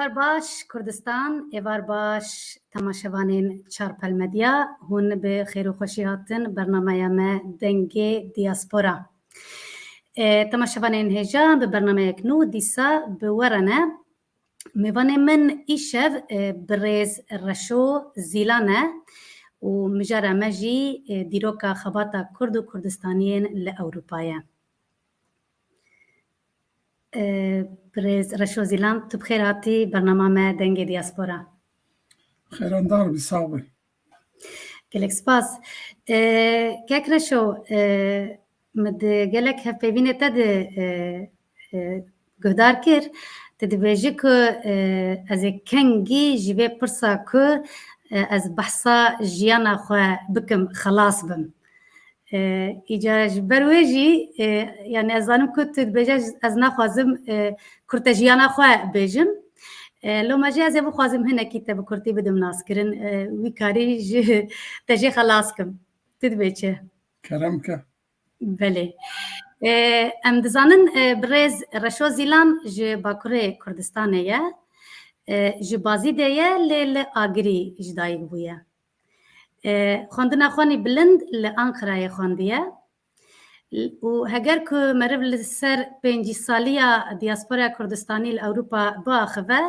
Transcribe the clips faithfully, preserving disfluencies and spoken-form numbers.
Êvar baş Kurdistan, êvar baş temaşevanên Çarpel Medya, hûn bi xêr û xweşî hatin bernameya me Dengê Diaspora. E, temaşevanên hêja, bi bernameyek nû dîsa bi we re ne. Mêvanê min îşev, e, birêz Reşo Zîlan e û mijara me jî, e, dîroka xebata Kurd û Kurdistaniyên li Ewropa ye. E, birêz Reşo Zîlan, tu bi xêr hatî bernama me Dengê Diaspora. Xêrandar bî, sax bî. Gelek spas. E, kek Reşo, e, min di gelek hevpeyvînê te de, e, e, guhdar kir. Tu dibêjî ku, e, ez ê kengî ji vê pirsa ku, e, ez behsa jiyana xwe bikim, xelas bim. E, îca ji ber wê jî, e, yani ez zanim ku tu dibêje ez naxwazim, e, kurte jiyana xwe bêjim. E, loma jî ez ê bixwazim hinekî te bi kurtî bidim naskirin. E, wî karî ji te jê xelas kim. Tu dibê çi? Kerem ke. Belê. E, em dizanin, e, birêz Reşo Zîlan ji Bakurê Kurdistanê ye. E, ji Bazîdê ye, lê li Agirî ji dayik bûye. E, xwendina xwe nî bilind li Anqirayê xwendiye. Û heger ku meriv li ser pêncî saliya diaspora Kurdistanî li Ewropa biaxive,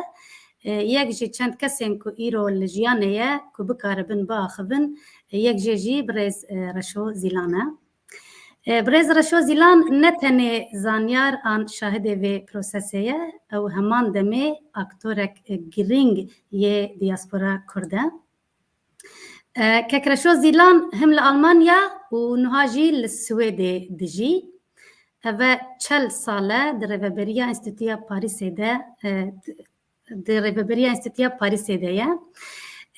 e, yek ji çend kesên ku îro li jiyanê ye ku bikaribin biaxivin, e, yek jê jî birêz, e, Reşo Zîlan e. E, birêz Reşo Zîlan ne tenê zanyar an şahidê vê prosesê ye, ew heman demê aktorek, e, girîng yê diaspora Kurd e. E, kek Reşo Zîlan him li Almanya û niha jî li Swêdê dijî. Ev e çel sal e di rêveberiya Enstîtuya Parîsê de, e, di rêveberiya Enstîtuya Parîsê de ye.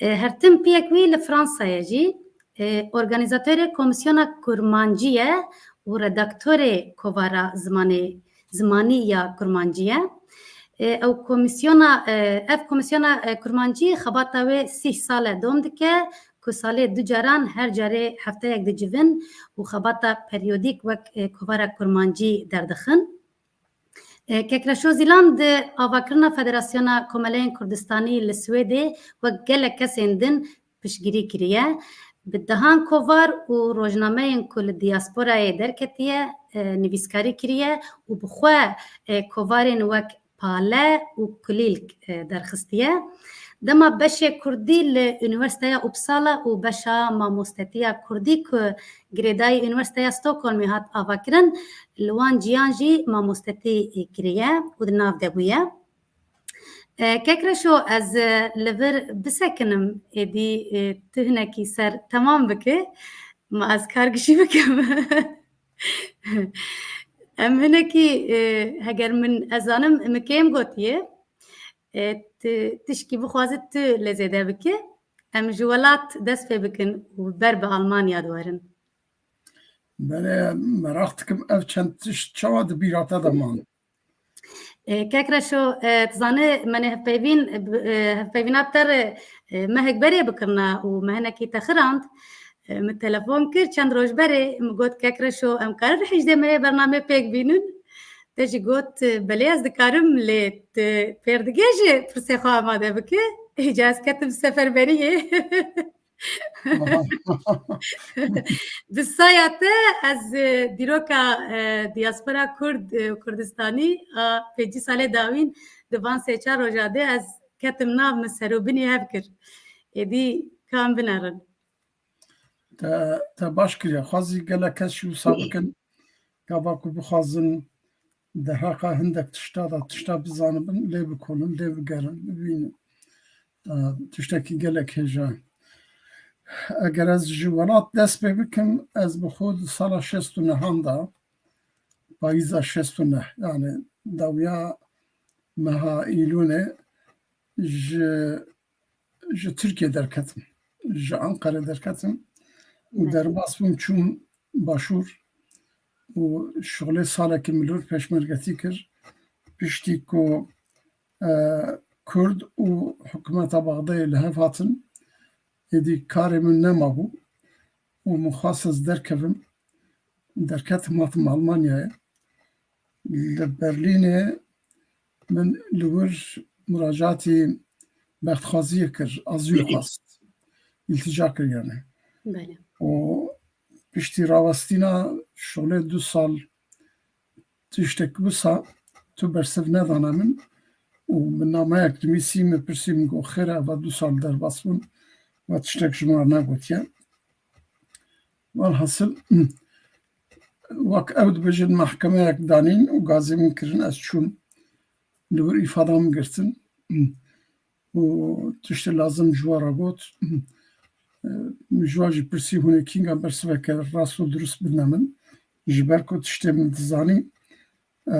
E, her tim piyek wî li Fransayê jî, e, organîzatorê Komîsyona Kurmancî ye û redaktorê Kovara Zimanê, Zimanî ya Kurmancî ye. E, ew komîsyona, e, ev komîsyona, e, Kurmancî xebata wê sîh sal e dom dike, ku salê du caran her carê hefteyek dicivin û xebata periyodîk wek, e, Kovara Kurmancî derdixin. E, kek Reşo Zîlan di avakirina Federasyona Komeleyên Kurdistanî li Swêdê wek gelek kesên din piştgirî kiriye. Bi dehan kovar û rojnameyên ku li diasporayê derketiye, e, nivîskarî kiriye û bi xwe, e, kovarên wek Pale û Kulîlk, e, derxistiye. Dema beşê kurdî li Unîversîteya Uppsala û beşa mamostetiya kurdî ku girêdayî Unîversîteya Stockholmê hat avakirin, li wan ciyan jî mamostetî kiriye û di nav de bûye. E, kek Reşo, ez, e, li vir bisekinim, êdî, e, tu hinekî ser temam bike, ma ez kargişî bikim. Em hinekî, e, heger min, ez zanim, min kêm gotiye, e, tu tişkî bixwaze tu lê zêde bike, em ji welat dest pê bikin û ber bi Almanya diwerin. Belê, meraq dikim ev çend tişt çawa di bîra te de man? E, kek Reşo, e, tu zanî, me nê hevpeyvîn, e, bi, e, hevpeyvîna bi te re, e, mehek berê bikirina û me hinekî texirand. E, min telefon kir çend roj berê, min got, kek Reşo, em karin hejdê mehê bernamê pêk bînin? Te jî got, e, belê ez dikarim, lê tu pêr digê ji pirsê xwe amade bike. Îca ez ketim seferberiyê. Bi saya te ez, e, dîroka, e, diaspora Kurd, e, Kurdistanî a pêncî salê dawîn di van sê çar roja de ez ketim nav, min ser û binî hev kir. Êdî ka em binerin. Te, te baş kiriye. Xwezî gelek kes jî wisa bikin. Gava ku bixwazin derheqa hindek tişta de tişta bizanibin, lê bikolin, lê bigerin, bibînin. E, tiştekî gelek hêja. Eger ez ji welat dest pê bikim, ez bi xwe di sala şêst û nehan de, payîza şêst û neh, yani dawiya meha Îlûnê ji, ji Tirkiye derketim. Ji Anqere derketim û Evet. derbas bûm, çûm Başûr û şixulê salekî milûr pêşmergetî kir. Piştî ku, e, Kurd û hikûmeta Bexdayê li hev hatin, êdî karê min nemabû û min xwest ez derkevim. Derketim, hatim Almanyayê. Li Berlînê min li wir muracatî bextxwaziyê kir, azîl xwest. Îltîca kir yani. Belê. Û piştî rawestîna şolê du sal tiştek wisa tu bersiv nedane min û min nameyek nivîsî, min pirsî, min got, "Xêr e, eva du sal derbas bûn, we tiştek ji min re negotiye." Welhasil, wek ew dibêjin, mehkemeyek danîn û gazê min kirin, ez çûm. Li wir îfada min girtin û tiştê lazim ji we re got. Min ji we jî pirsî, hûn ê kînga bersiveke rast û dirust bidine min, ji ber ku tiştê min dizanî, e,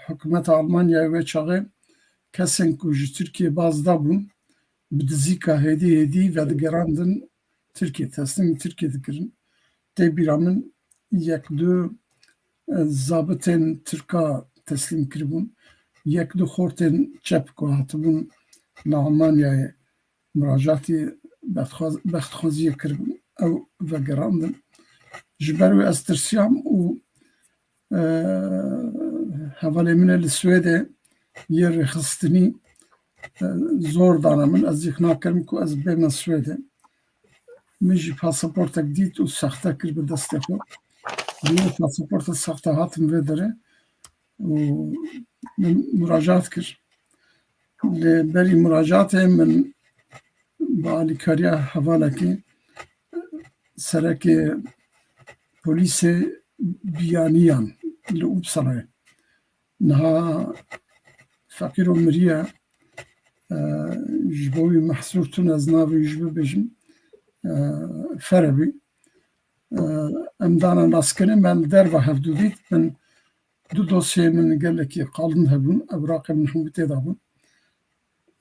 hikûmeta Almanyayê wê çaxê kesên ku ji Tirkiyê baz dabûn, bi dizîka hêdî hêdî vedigerandin Tirkiyê, teslîmî Tirkiyê dikirin. Tê bîra min yek du, e, zabitên Tirka teslîm kiribûn. Yek du xortên çep ku hatibûn li Almanyayê muracatî bextxwaz-, bextxwaziyê kiribûn, ew vegerandin. Ji ber wê ez tirsiyam û, e, hevalê min ê li Swêdê yê rêxistinî, e, zor dane min, ez îqna kirim ku ez bême Swêdê. Min jî pasaportek dît û sexte kir bi destê xwe. Bi wê pasaporta sexte hatim vê derê û min muracaat kir. Lê berî muracaatê min bi alîkariya hevalekî serekê polîsê biyaniyan li Uppsala'yê. Niha feqîro miriye, e, ji bo wî mehsûr tune ez navê wî jî bibêjim, e, Ferebî. E, em dane naskirin, me li derva hevdû dît, min du dosyeyê min gelekî qalin hebûn, ewraqê min hemû tê de bûn.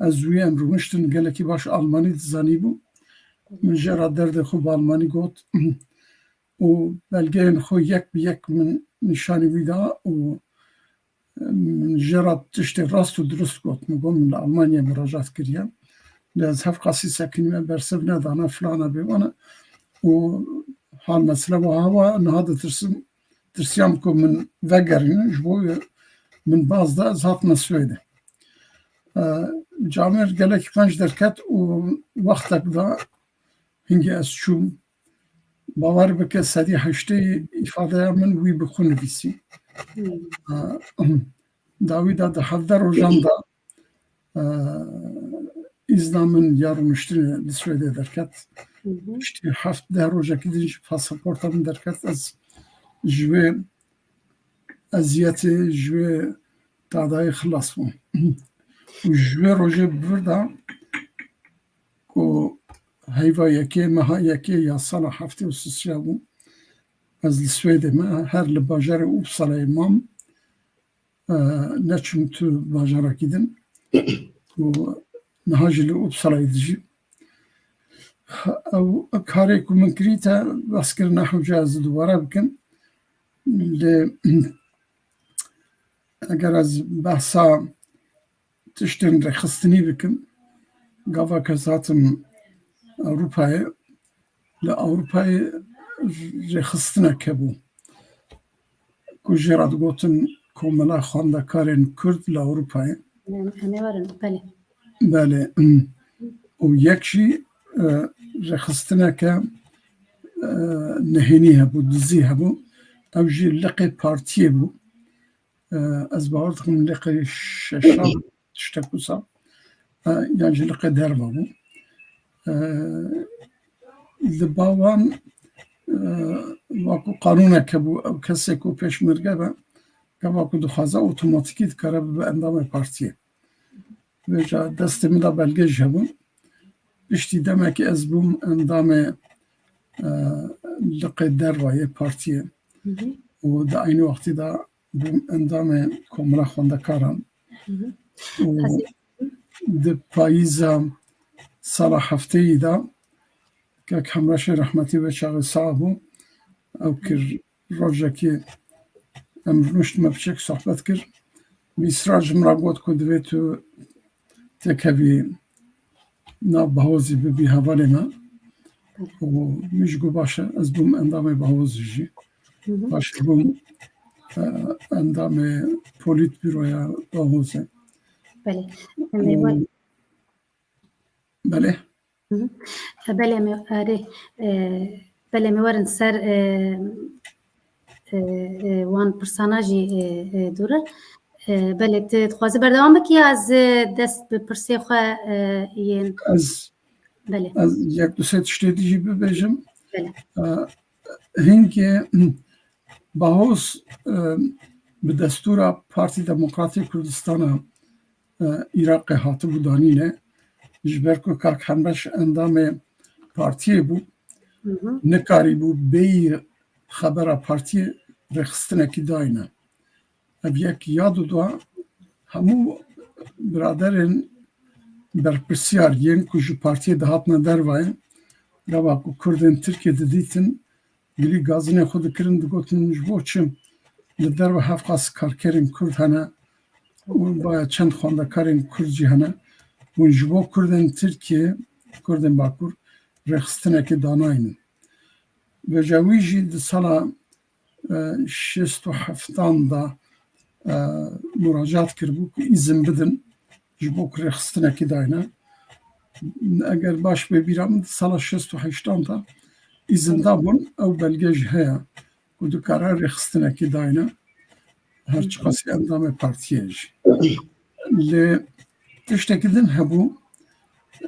Ez wî em rûniştin, gelekî baş almanî dizanîbû. Min jê re derdê xwe bi almanî got û belgeyên xwe yek bi yek min nîşanî wî da û min jê re tiştê rast û dirust got. Min got, "Min li Almanyayê muracat kiriye. Lê ez hevqasî sekinîme, bersiv nedane, filane bêwane." Û hal mesele wiha wa, niha ditirsim, tirsiyam ku min vegerînin, ji bo min baz da, ez hatime Swêdê. E, camêr gelekî qenc derket û wextek da hingê ez çûm. Bawer bike, sedî heştê îfadeya min wî bi xwe nivîsî. Hmm. E, dawî da di hevdeh rojan da, e, îzna min ya rûniştinê li Swêdê derket. Hı hı. Piştî heft deh rojekî din jî pasaporta min derket. Ez ji wê eziyetê, ji wê tadayê xilas bûm. Û ji wê rojê bi vir de ku heyva yekê, meha yekê ya sala heftê û sisiya bû, ez li Swêdê me, her li bajarê Uppsala'yê mam, e, neçûm tu bajarekî din. Û niha jî li Uppsala'yê dijî. Ew karê ku min kirî te behs kir, nehewce ez dubare bikim. Lê eger ez behsa tiştên rêxistinî bikim, gava ke ez hatim Ewropayê, li Ewropayê rêxistinek hebû ku jê re digotin Komela Xwendekarên Kurd li Ewropayê. Em ê werin, belê. Belê. Û yek jî, e, rêxistineke, e, nehênî hebû, dizî hebû. Ew jî liqê partiyê bû. E, ez bawer dikim liqê şeşan tiştek wisa, e, yan jî liqê derva bû. E, li ba wan, e, wekû qanûnek hebû, ew kesê ku pêşmerge be, gava ku dixwaze otomatîkî dikare bibe endamê partiyê. Vêca destê min de belge jî hebûn. Piştî demekê ez bûm endamê, e, liqê derva yê partiyê. Hı hı. Û di eynî wextî de bûm endamê Komela Xwendekaran. Hı hı. Û di payîza sala hefteyî de kek Hemreşê rehmetî wê çaxê sax bû. Ew kir rojekê em rûniştime piçek sohbet kir. Vîsra ji min re got ku divê tu têkevî nav Bahozî, bibî hevalê me. Û min jî got, "Baş e." Ez bûm endamê Bahozê jî. Hı hı. Paşê bûm, e, endamê polîtbîroya Bahozê. Belê. Em ê werin. Belê. Hı hı. E, belê, em ê, erê, e, belê, em ê werin ser, e, e, e, wan pirsana jî, e, e, dûr e. E, belê, tu dixwazî berdewam bikî ya ez, e, dest bi pirsê xwe, e, yên? Ez, Belê. Ez yek du sê tiştê dî jî bibêjim. Belê. E, hingê Bahoz, e, bi destûra Partî Demokratî Kurdistana, e, Iraqê hatibû danîne. Ji ber ku kak Hemreş endamê partiyê bû, Hı hı. nikarîbû bêyî xebera partiyê rêxistinekî dayne. Ev yek ya dida hemû biraderên berpirsiyar yên ku ji partiyê dihatine dervayê, gava ku Kurdên Tirkiyê didîtin, gilî gazinê xwe dikirin, digotin, ji bo çi li derve hevqas karkerên Kurd hene û baya çend xwendekarên Kurd jî hene. Hûn ji bo Kurdên Tirkiyê, Kurdên Bakur rêxistinekê danaynin. Vêca wî jî di sala, e, şêst û heftan de, e, muracat kiribû ku îzin bidin ji bo ku rêxistinekê dayne. Eger baş bê bîra min, di sala şêst û heştan de îzin dabûn, ew belge jî heye ku dikare rêxistinekê dayne, her çiqasî endamê partiyê jî. Lê tiştekî din hebû,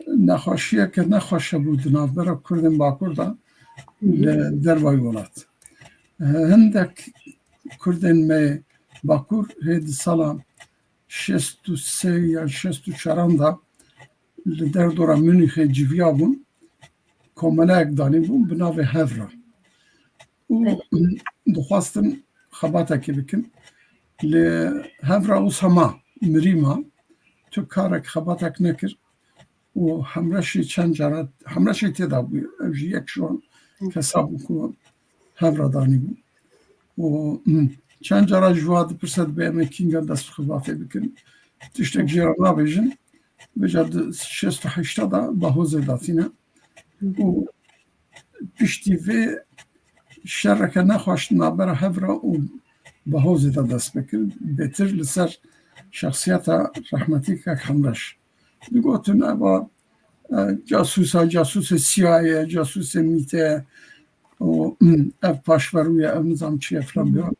nexweşiyeke nexweş hebû di navbera Kurdên Bakur de li dervayî welat. Hindek Kurdên me Bakur hê di sala şêst û sê yan şêst û çaran de li derdora Munîxê civiyabûn, komeleyek danîbûn bi navê Hevra. Û Belê. dixwastin xebatekê bikin. Lê Hevra wisa ma, mirî ma, tu karek, xebatek nekir. Û Hemreşî çend cara, Hemreşî tê de bû, ew jî yek ji wan Hı. kesa bû ku Hevra danîbû. Û, hı, çend cara ji wa dipirse, dibe em ê kînga dest bi xebatê bikin. Tiştek jê re nabêjin. Vêca di şêst û heşta de Bahozê datîne. Hı hı. Û piştî vê şereke nexweş navbera Hevra û Bahozê de dest pê kir. Bêtir li ser şexsiyeta rehmetî kek Hemreş. Digotin eva, e, casûsa, casûsê C I A ye, casûsê mîte ye û, hmm, ev paşverû ye, ev nizam çi ye filan biyan.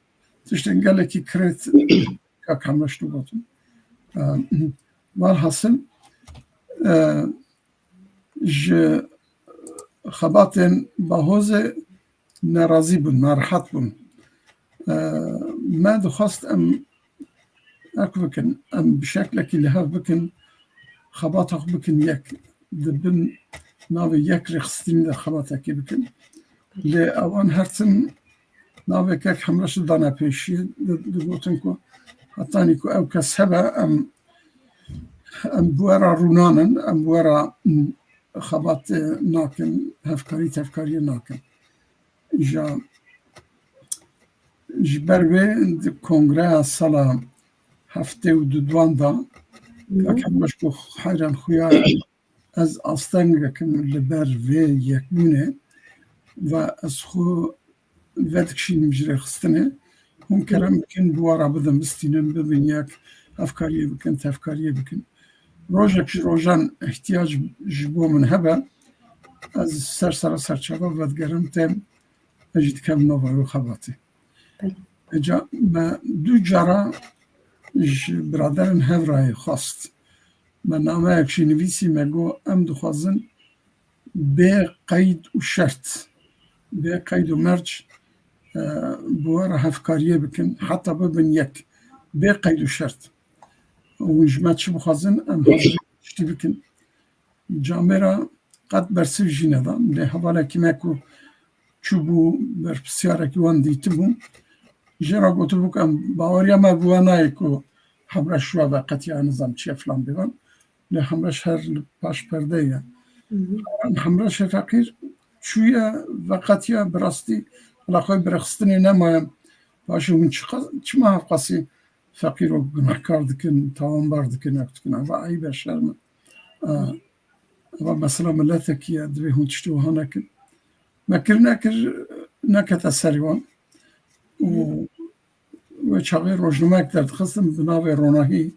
Tiştên gelekî kirêt kak Hemreş digotin. E, hmm, Walhasil, e, ji xebatên Bahozê nerazî bûn, nerehet bûn. E, me dixwest em ek bikin, em bi şeklekî li hev bikin, xebata xwe bikin yek, di bin navê yek rêxistinî de xebatekê bikin. Lê ewan her tim navê kek Hemreş dane pêşiyê, di-, digotin ku hetanî ku ew kes hebe, em, em bi we re rûnanin, em bi we re, mm, xebat, e, nakin, hevkarî tevkariyê nakin. Ja, ji ber wê di kongreya sala heftê û duduan de Hı. kak Hemreş ku heyran xuya ez astengek im li ber vê yekbûnê ve ez xwe vedikişînim ji rêxistinê. Hûn kerem bikin, bi we re bidin, bistînin, bibin yek, hevkariyê bikin, tevkariyê bikin. Rojek ji rojan ihtiyac ji bo min hebe, ez ser sera serçava vedigerim, têm, ez jî dikevim nava wê xebatê. Belê. Eca me du cara ji biraderên Hevrayê xwest. Me nameyek jî nivîsî, me got, em dixwazin bê qeyd û şert, bê qeyd û merc, e, bi we re hevkariyê bikin, heta bibin yek, bê qeyd û şert. Hûn ji me çi bixwazin, em hazir tiştî bikin. Camêra qet bersiv jî nedan. Lê hevalekî me ku çûbû, berpirsiyarekî wan dîtibû, jê re gotibû ku em baweriya me bi we nayê ku Hemreş we veqetiya, nizam çi ye filan bêvan. Lê Hemreş her li paş perdeyê ye. Hı hı. Hemreşê feqîr çûye, veqetiya, bi rastî bila xwe bi rêxistinê nemaye. Paşê hûn çiqa-, çima hevqasî feqîr û gunehkar dikin, tawanbar dikin, ew dikin? Eva eyb e, şerm e. E, eva mesela miletekî ye, divê hûn tiştê wiha nekin. Me kir nekir, nekete serê wan. Û wê çaxê rojnamek derdixistin bi navê Ronahî.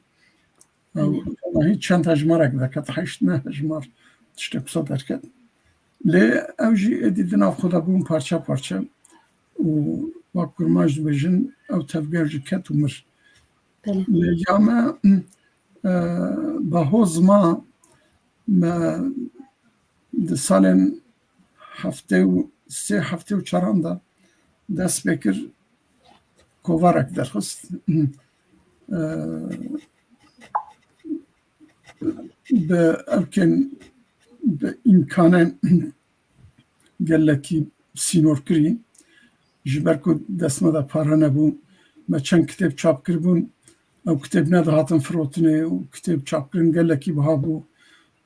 Ew, belê, hîç çend hejmarek derket, heşt neh hejmar tiştek wisa derket. Lê ew jî êdî di nav xwe de bûn parçe parçe û wek kurmanc dibêjin, ew tevger jî ket û mir. Belê. Lê ya me, e, Baho Zima me di salên heftê û sê, heftê û çaran de dest pê kir, kovarek derxist. E, bi evkên, bi îmkanên gelekî sînorkirî, ji ber ku dest me de pare nebû, me çend kitêb çap kiribûn, ew kitêb nedihatin firotinê û kitêb çapkirin gelekî biha bû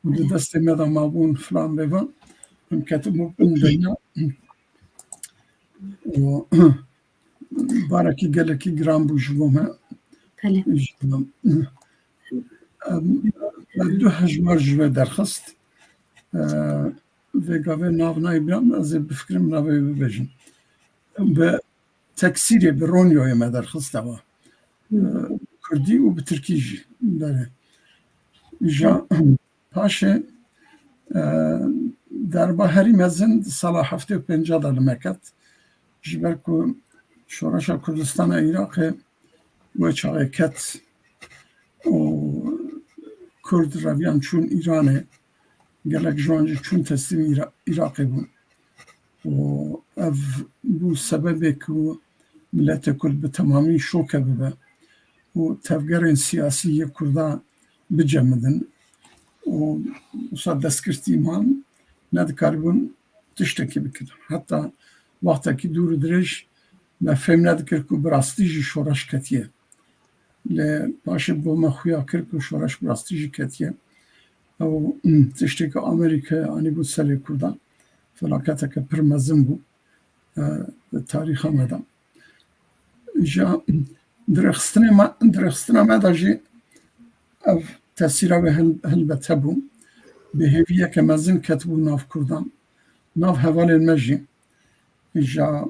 û di destê me de mabûn filan bêvan. Em ketibû bin beyna. Û barekî gelekî giran bû ji bo me. Belê. Ji bo me. Em, me du hejmar ji we derxist. E, vê gavê nav nayê bira min, ez ê bifikirim navê wê bibêjim. Bi teksîrê, bi ronyoyê me derxist ewa. E, kurdî û bi tirkî jî. Belê. Îja paşê, e, derba herî mezin di sala heftê û pênca de li me ket. Ji ber ku Şoreşa Kurdistana Iraqê wê çaxê ket û Kurd reviyan çûn Îranê, gelek ji wan jî çûn teslîmî Îra-, Iraqê bûn. Û ev bû sebebê ku miletê Kurd bi temamî şoke bibe û tevgerên siyasî yê Kurda bicemidin û wisa destgirtî man nedikaribûn tiştekî bikin. Heta wextekî dûr û dirêj me fêm nedikir ku bi rastî jî şoreş ketiye. Lê paşê bo me xuya kir ku şoreş bi rastî jî ketiye. Ew, tiştê ku Amerîkaya anîbû serê Kurdan, felaketeke pir mezin bû, e, di tarîxa me de. Ji dirêxistinê me, dirêxistina me de jî ev tesîra wê hil-, hilbet hebû. Bêhêviyeke mezin ketibû nav Kurdan, nav hevalên me jî. Îja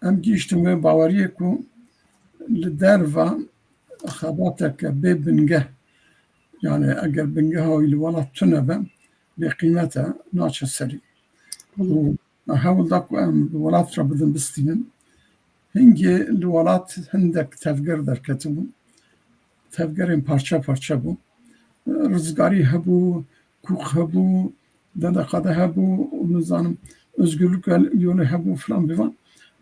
em gihîştin wê baweriyê ku li derve xebateke bê bingeh, yani eger bingeha wî li welat tune be, bêqîmet e, naçe serî. Û me hewl da ku em bi welat re bidin bistînin. Hingê li welat hindek tevger derketibû. Tevgerên parçe parçe bû. Rizgarî hebû, kûk hebû, D D K D hebû û nizanim Özgürlük Yolu hebû filan bivan.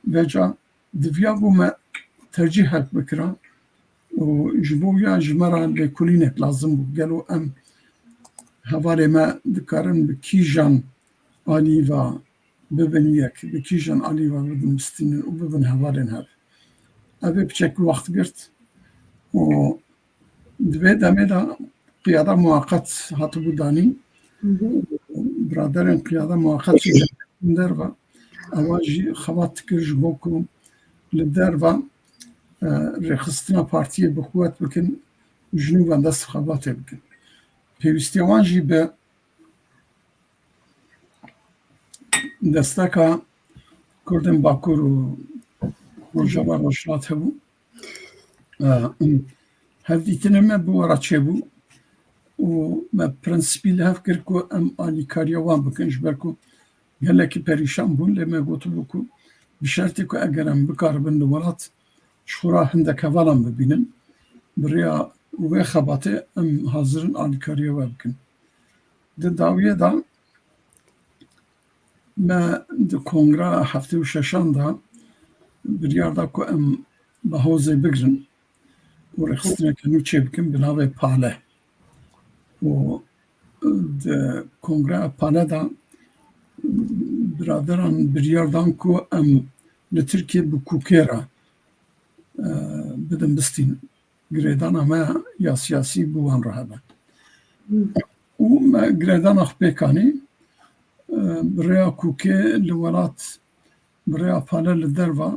Veca diviya bû me tercîhek bikira û ji bo ya ji me re lêkolînek lazim bû. Gelo em hevalê me dikarin bi kîjan alî ve bibin yek, bi kîjan alî ve bibin bistînin û bibin hevalên hev. Ev ê piçek wext girt û di vê demê de qiyada muwaqet hatibû danîn. Hı hı. Biraderên qiyada muwaqet jî derketin derve, ewa jî xebat dikir ji bo ku li derve, e, rêxistina partiyê bi quwet bikin û ji nû ve dest xebatê bikin. Pêwîstiya wan jî bi desteka Kurdên Bakur û Rojava Rojhilat hebû. E, hevdîtinê me bi we re çêbû û me prensîpî li hev kir ku em alîkariya wan bikin, ji ber ku gelekî perîşan bûn, lê me gotibû ku bi şertê ku eger em bikaribin li welat ji xwe re hindek hevalan bibînin, bi rêya wê xebatê em hazir in alîkariya we bikin. Di dawiyê de me di kongra heftê û şeşan de biryar da ku em Bahozê bigrin û rêxistineke nû çêbikin bi navê Pale. Û di kongra Pale de biraderan biryar dan ku em li Tirkiyê bi kûkê re, e, bidin bistînin. Girêdana me ya siyasî bi wan re hebe. Û me girêdana xwe pêk anî, e, bi rêya kûkê li welat, bi rêya Pale li derve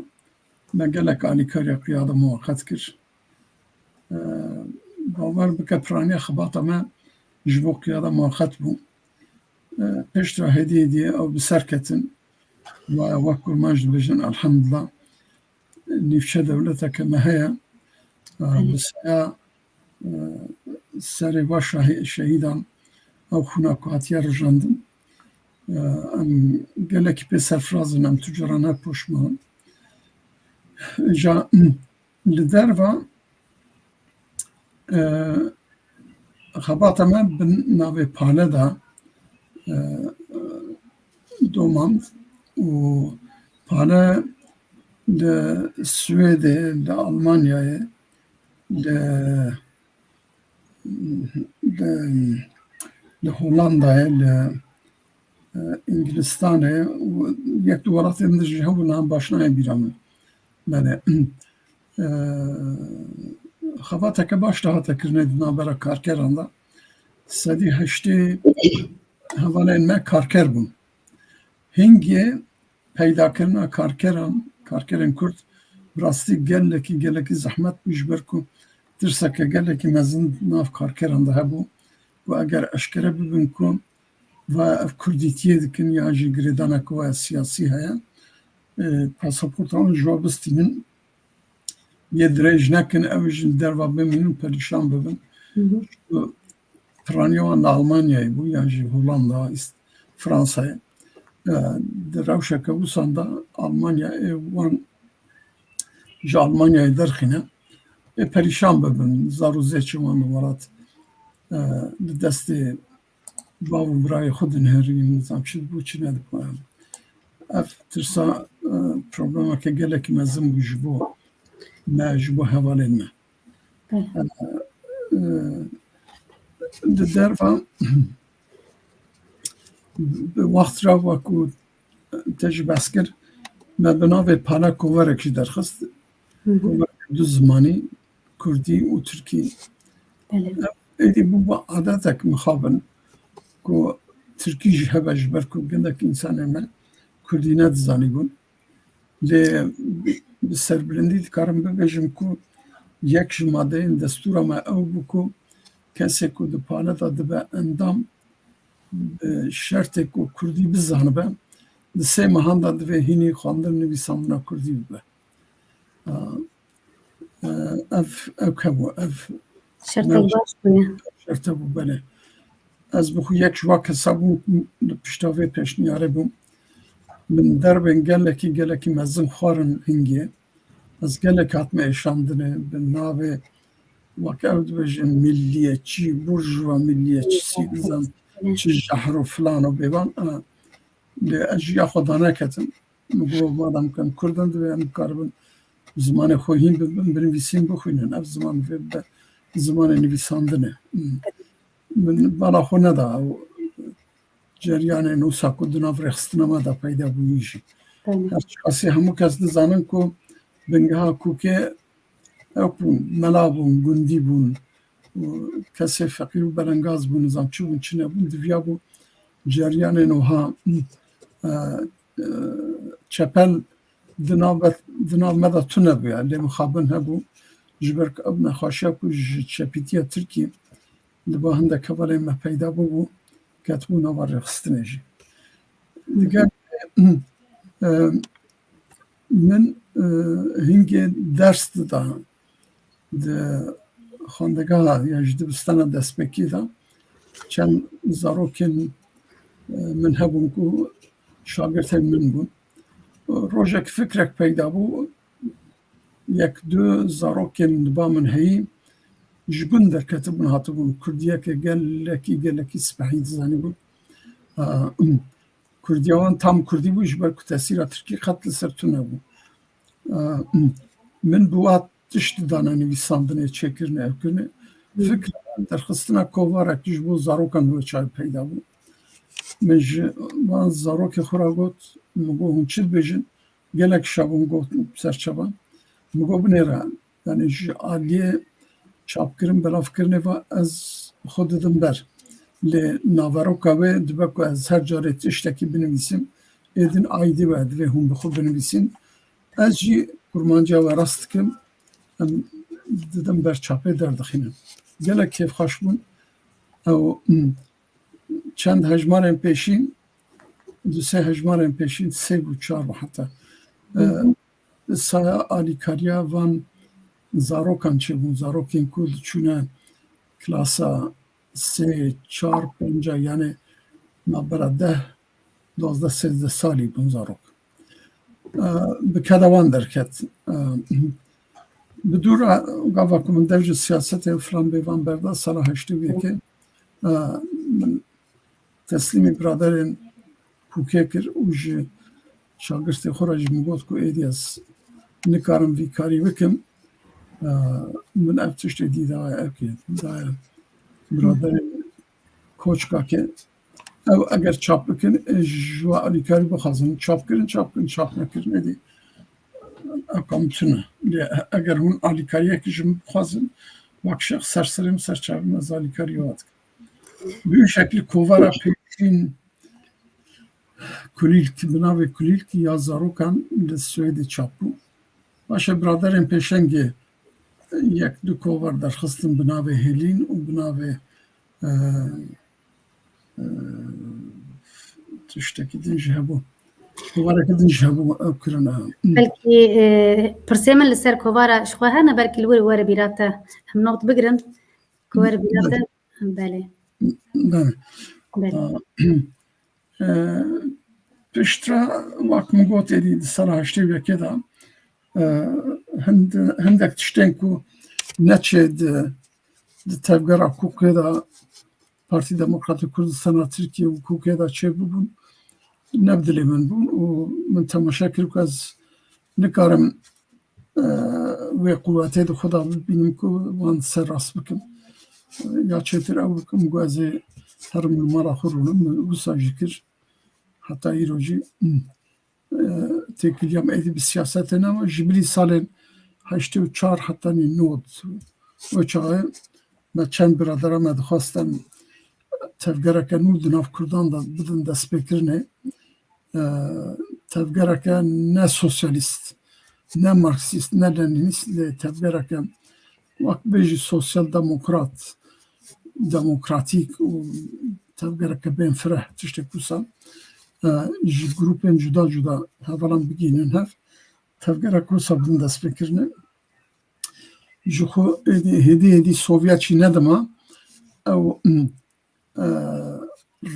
me gelek alîkariya qiyada muwaqet kir. E, bawer bike piraniya xebata me ji bo qiyada muwaqet bû. E, piştre hêdî hêdî ew bi ser ketin. Waya wek kurmanc dibêjin, elhamdulillah. Nîvçe dewleteke me heye. E, bi saya, e, serê va şahî-, şehîdan, ew xûna ku hatiye rijandin. E, em gelekî pê serfiraz in, em tu cara ne poşman. Îja li derva, e, xebata me bi navê Pale de, e, domand û Pale li Swêdê, li Almanyayê, li, li, li Hollandayê, li, e, Îngilistanê û yek du welatên din jî hebû, niha baş nayê bîra min. Belê. E, xebateke baş de hate kirinê di navbera karkeran de. Sedî heştê hevalên me karker bûn. Hingê peydakirina karkeran, karkerên Kurd, bi rastî gelekî, gelekî zehmet bû, ji ber ku tirseke gelekî mezin nav karkeran de hebû, ku eger eşkere bibin ku va ev Kurdîtiyê dikin yan jî girêdanek wa siyasî heye, e, pasaporta wan ji wa bistînin, yê dirêj nekin, ew jî li derva bimînin, perîşan bibin. Hı hı. Piraniya wan li Almanyayê bû, yan jî Holanda, Îs-, Fransayê. E, di rewşeke wisa de Almanya, ê wan ji Almanyayê derxîne, ê perîşan bibin, zar û zêçên wan li welat, e, di destê bav û birayê xwe dinihêrîn, nizam çi dibû, çi nedibû. Ev tirsa, e, problemeke gelekî mezin bû ji bo me, ji bo hevalên me. Belê. E, e, di derva bi wext re, wekû te jî behs kir, me bi navê Pale kovarek jî derxist. Hı hı. Kovarek du zimanî, Kurdî û Tirkî. Belê. Ev êdî bû bi adetek mixabin ku Tirkî jî hebe, ji ber ku gelek însanên me Kurdî nedizanîbûn. Lê bi, bi serbilindî dikarim bibêjim ku yek ji madeyên destûra me ew bû ku kesê ku di Pale de dibe endam, bi şertê ku Kurdî bizanibe, di sê mehan de divê hînî xwendin nivîsandina Kurdî bibe. A, e, ev, ew hebû, ev Şertek me-, baş bûye. Şerte bû, belê. Ez bi xwe yek ji wa kesa bûm, li pişta vê pêşniyarê bûm. Min derbên gelekî, gelekî mezin xwarin hingê. Ez gelek hatime êşandinê, bi navê, wek ew dibêjin, milliyetçî, burjuva milliyetçî, nizam çi jehr û filan û bêvan. A, lê ez jî ya xwe daneketim. Min got, madem ku em Kurd in, divê em bikaribin zimanê xwe hîn bibin, binivîsîn, bixwînin. Ev ziman divê bibe zimanê nivîsandinê. Min bala xwe neda ew ceryanên wisa ku di nav rêxistina me de peyda bûyî jî. Belê. Her çiqasî hemû kes dizanin ku bingeha kûkê ew bûn, mela bûn, gundî bûn, û kesê feqîr û belengaz bûn, nizam çi bûn, çi nebûn, diviyabû ceryanên wiha, e, e, çepel di nav be-, di nav me de tune bûye, lê mixabin hebû, ji ber ku ev nexweşiya ku ji çepîtiya Tirkî li ba hindek hevalên me peyda bûbû, ketibû nava rêxistinê jî. Diger, e, min, e, hingê ders dida di xwendegeha ya ji dibistana destpêkê de. Çend zarokên, e, min hebûn ku şagirtên min bûn. Rojek fikrek peyda bû, yek du zarokên li ba min heyî ji gund derketibûn, hatibûn. Kurdiyeke gelekî, gelekî spehî dizanîbûn. A, Kurdiya wan tam Kurdî bû, ji ber ku tesîra Tirkî qet li ser tune bû. A, min bi wa tişt dane nivîsandinê, çêkirinê, ev kirinê. Hı. Fikra min derxistina kovarek ji bo zarokan wê çaxê peyda bû. Min ji wan zarokê xwe re got, min got, hûn çi dibêjin? Gelek şa bûn got ser çavan. Min got, binêre. Yanî ji aliyê çapkirin, belavkirinê ve ez xwe didim ber. Lê naveroka wê dibe ku ez her carê tiştekî binivîsim, êdin aîdî we divê hûn bi xwe binivîsin. Ez jî kurmanciya we rast dikim, em didim ber çapê derdixînin. Gelek kêfxweş bûn. Ew, hmm, çend hejmarên pêşîn, du sê hejmarên pêşîn, sê bû, çar bû heta. Hı hı. E, saya alîkariya van zarokan çêbûn, zarokên ku diçûne klasa sê, çar, pênca, yani navbera deh, duwazdeh, sêzdeh salî bûn zarok. E, bi keda wan derket. E, bi dû re gava ku min dev ji siyasetê û filan bêvan berda, sala heştê û yekê, e, min teslîmî biraderên pûkê kir û ji şagirtê xwe re jî min got ku êdî ez nikarim vî karî bikim. E, min ev tiştê dî daye, ev kê daye biraderê koçka ke ew eger çap bikin, e, ji we alîkarî bixwazin. Çap kirin, çap kirin, çap nekirin, êdî ew kam tune. Lê eger hûn alîkariyekî ji min bixwazin, wek şexs ser serê min, ser çavê min, ez alîkarî we dikim. Bi wî şeklî kovara pêşîn Kulîlk, bi navê Kulîlk ya zarokan li Swêdê çap bû. Paşê biraderên pêşengê yek du kovar derxistin bi navê Hêlîn û bi navê, e, e, tiştekî din jî hebû. Kovareke din jî hebû, ew kirine. Belkî, e, pirsê min li ser kovara ji xwe hene, belkî li wir were bîra te. Em not bigirin. Ku were bîra te. Belê. Belê. Belê. Aa, e, piştre, wek min got, êdî di sala heştê û yekê de, e, hind-, hindek tiştên ku neçe di, di tevgera kûkê de, Partî Demokratîk Kurdistana Tirkiye û kûkê de çêbûbûn, ne bi dilê min bûn û min temaşe kir ku ez nikarim e, wê quwetê di xwe de bibînim ku wan ser rast bikim. E, ya çêtir ew bikim ku ez ê herim li mala xwe rûnim, min wisa jî kir. Heta îro jî, e, têkiliyam êdî bi siyasetê nema. Ji bilî salên heştê û çar hetanî nod, o çaxê me çend biradera me dixwest em tevgereke nû di nav Kurdan de bidin destpêkirinê. E, tevgereke ne sosyalîst, ne marksîst, ne lenînîst, lê tevgereke wek bêjî sosyal demokrat, demokratîk û tevgereke bên fireh, tiştek wisa, e, ji grûpên cuda cuda hevalan bigihînin hev, tevgereke wisa bidin destpêkirinê. Ji xwe êdî, hêdî hêdî Sovyet jî nedima, ew, e,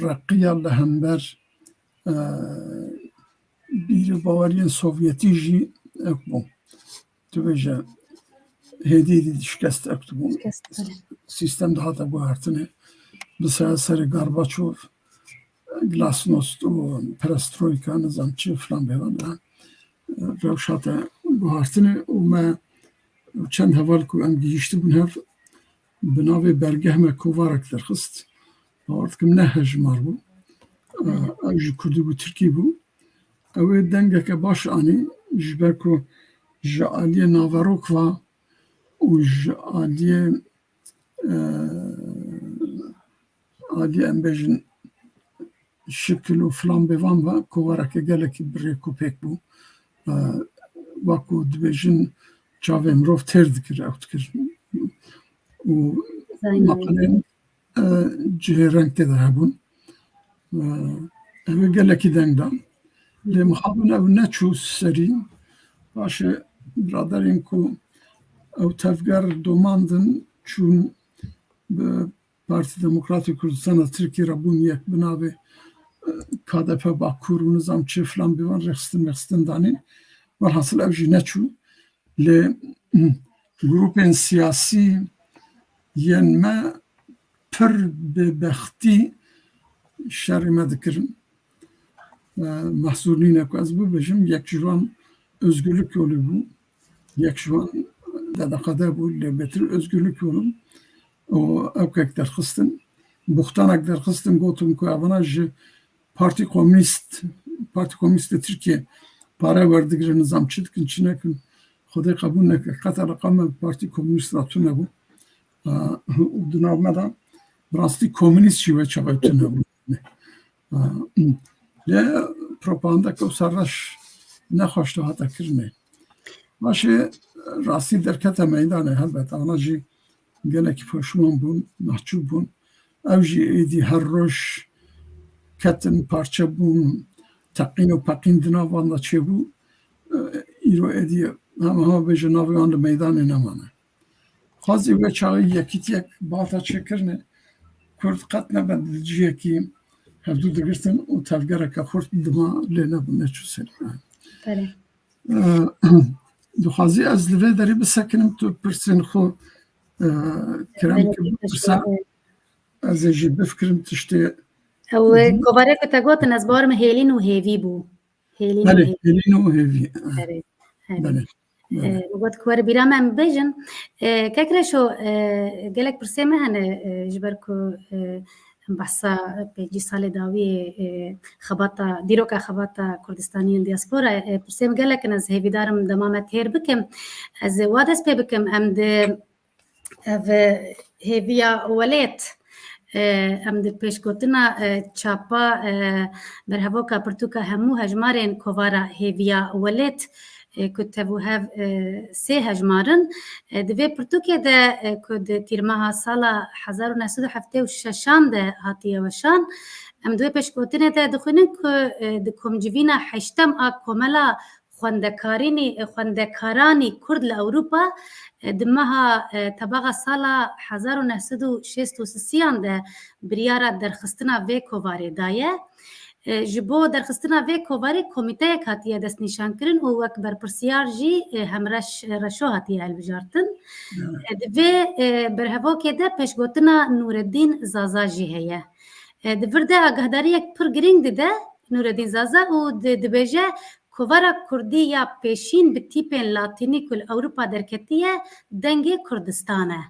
reqiya li hember, e, bîr û baweriyên Sovyetî jî ew bû. Tu bêje, hêdî hêdî şikest ew bû. Şikest, belê. Sîstem dihate guhertinê. Bi ser-, serê Gorbaçov, glasnost û perestroyka, nizam çi filan bêvan de, e, rewş hate guhertinê û me çend heval ku em gihîştibûn hev, bi navê Bergeh me kovarek derxist. Bawer dikim ne hejmar bû. E, ew ji kurdî bû, tirkî bû. Ew ê dengeke baş anî, ji ber ku ji aliyê naverok ve û ji aliyê, e, aliyê, em bêjin, şikil û filan bêvan ve kovareke gelekî bi rêk û pêk bû. E, wek ku dibêjin, çavê mirov têr dikir, ew dikir. Û Zayn maqalên, e, cihê reng tê de hebûn. E, ev ê gelekî deng da. Lê mixabin ew neçû serî. Paşê biraderên ku ew tevger domandin, çûn bi Partî Demokratîk Kurdistana Tirkiyê re bûn yek bi navê, e, K D P Bakur û nizam çi filan bêvan rêxistin mêxistin danîn. Welhasil ew jî neçû. Lê, hmm, grûpên siyasî yên me pir bêbextî şerê me dikirin. E, mehzûr nîne ku ez bibêjim, yek ji wan Özgürlük Yolu bû, yek ji wan D D K D bû, lê bêtir Özgürlük Yolu û ew kek derxistin. Buxtanek derxistin, gotin ku evana ji Partî Komînîst, Partî Komînîst li Tirkiye pare werdigirin, nizam çi dikin, çi nekin. Xwedê qebûl neke. Qet eleqa me bi Partî Komînîst re tune bû. E, û di nav me de bi rastî komînîst jî wê çaxê tune bû. E, lê propagandeke wisa reş ne xweş dihate kirinê. Paşê rastî derkete meydanê, helbet ana jî gelekî poşman bûn, mehcûb bûn. Ew jî êdî her roj ketin, parçe bûn, teqîn û peqîn di nav wan de çêbû. E, îro êdî hema hema bêje navê wan li meydanê nemane. Xwazî wê çaxê yekîtiyek bata çêkirine Kurd qet nebe di cihekî hevdû digirtin û tevgereke xurt dima lê nebû neçû ser. Belê. Dixwazî ez li vê derî bisekinim, tu pirsên xwe, e, kerem kir, pirsa, ez ê jî bifikirim tiştê. Ew, e, kovarê ku te gotin, ez bawer me hêlîn û hêvî bû. Hêlîn û hêvî. Hêlîn û hêvî. Belê, belê. Belê. E, min got ku were bîra me em bêjin. E, Kek Reşo, e, gelek pirsê me hene, e, ji ber ku, e, em behsa pêncî salê dawiyê, e, xebata, dîroka xebata Kurdistanî yên diaspora, e, pirsê min gelek in, ez hêvîdar im dema me têr bikim. Ez wa dest pê bikim, em di ev, e, hêviya welêt, e, em di pêşgotina, e, çapa, e, berhevoka pirtûka hemû hejmarên kovara hêviya welêt, e, ku tev û hev, e, sê hejmar in. E, di vê pirtûkê de, e, ku di tîrmeha sala hezar û neh sed û heftê û şeşan de hatiye weşan, em di wê pêşgotinê de dixwînin ku, e, di komcivîna heştem a Komela Xwendekarînî, e, Xwendekaranî Kurd li Ewropa, e, di meha, e, tebaxa sala hezar û neh sed û şêst û sisiyan de biryara derxistina vê kovarê daye. E, ji bo derxistina vê kovarê komîteyek hatiye destnîşankirin û wek berpirsiyar jî, e, Hemreş Reşo hatiye hilbijartin. Evet. E, di vê, e, berhevokê de pêşgotina Nûreddîn Zaza jî heye. E, di vir de agahdariyek pir girîng dide Nûreddîn Zaza û di-, dibêje, kovara kurdî ya pêşîn bi tîpên latînî ku li Ewropa derketiye, Dengê Kurdistan e.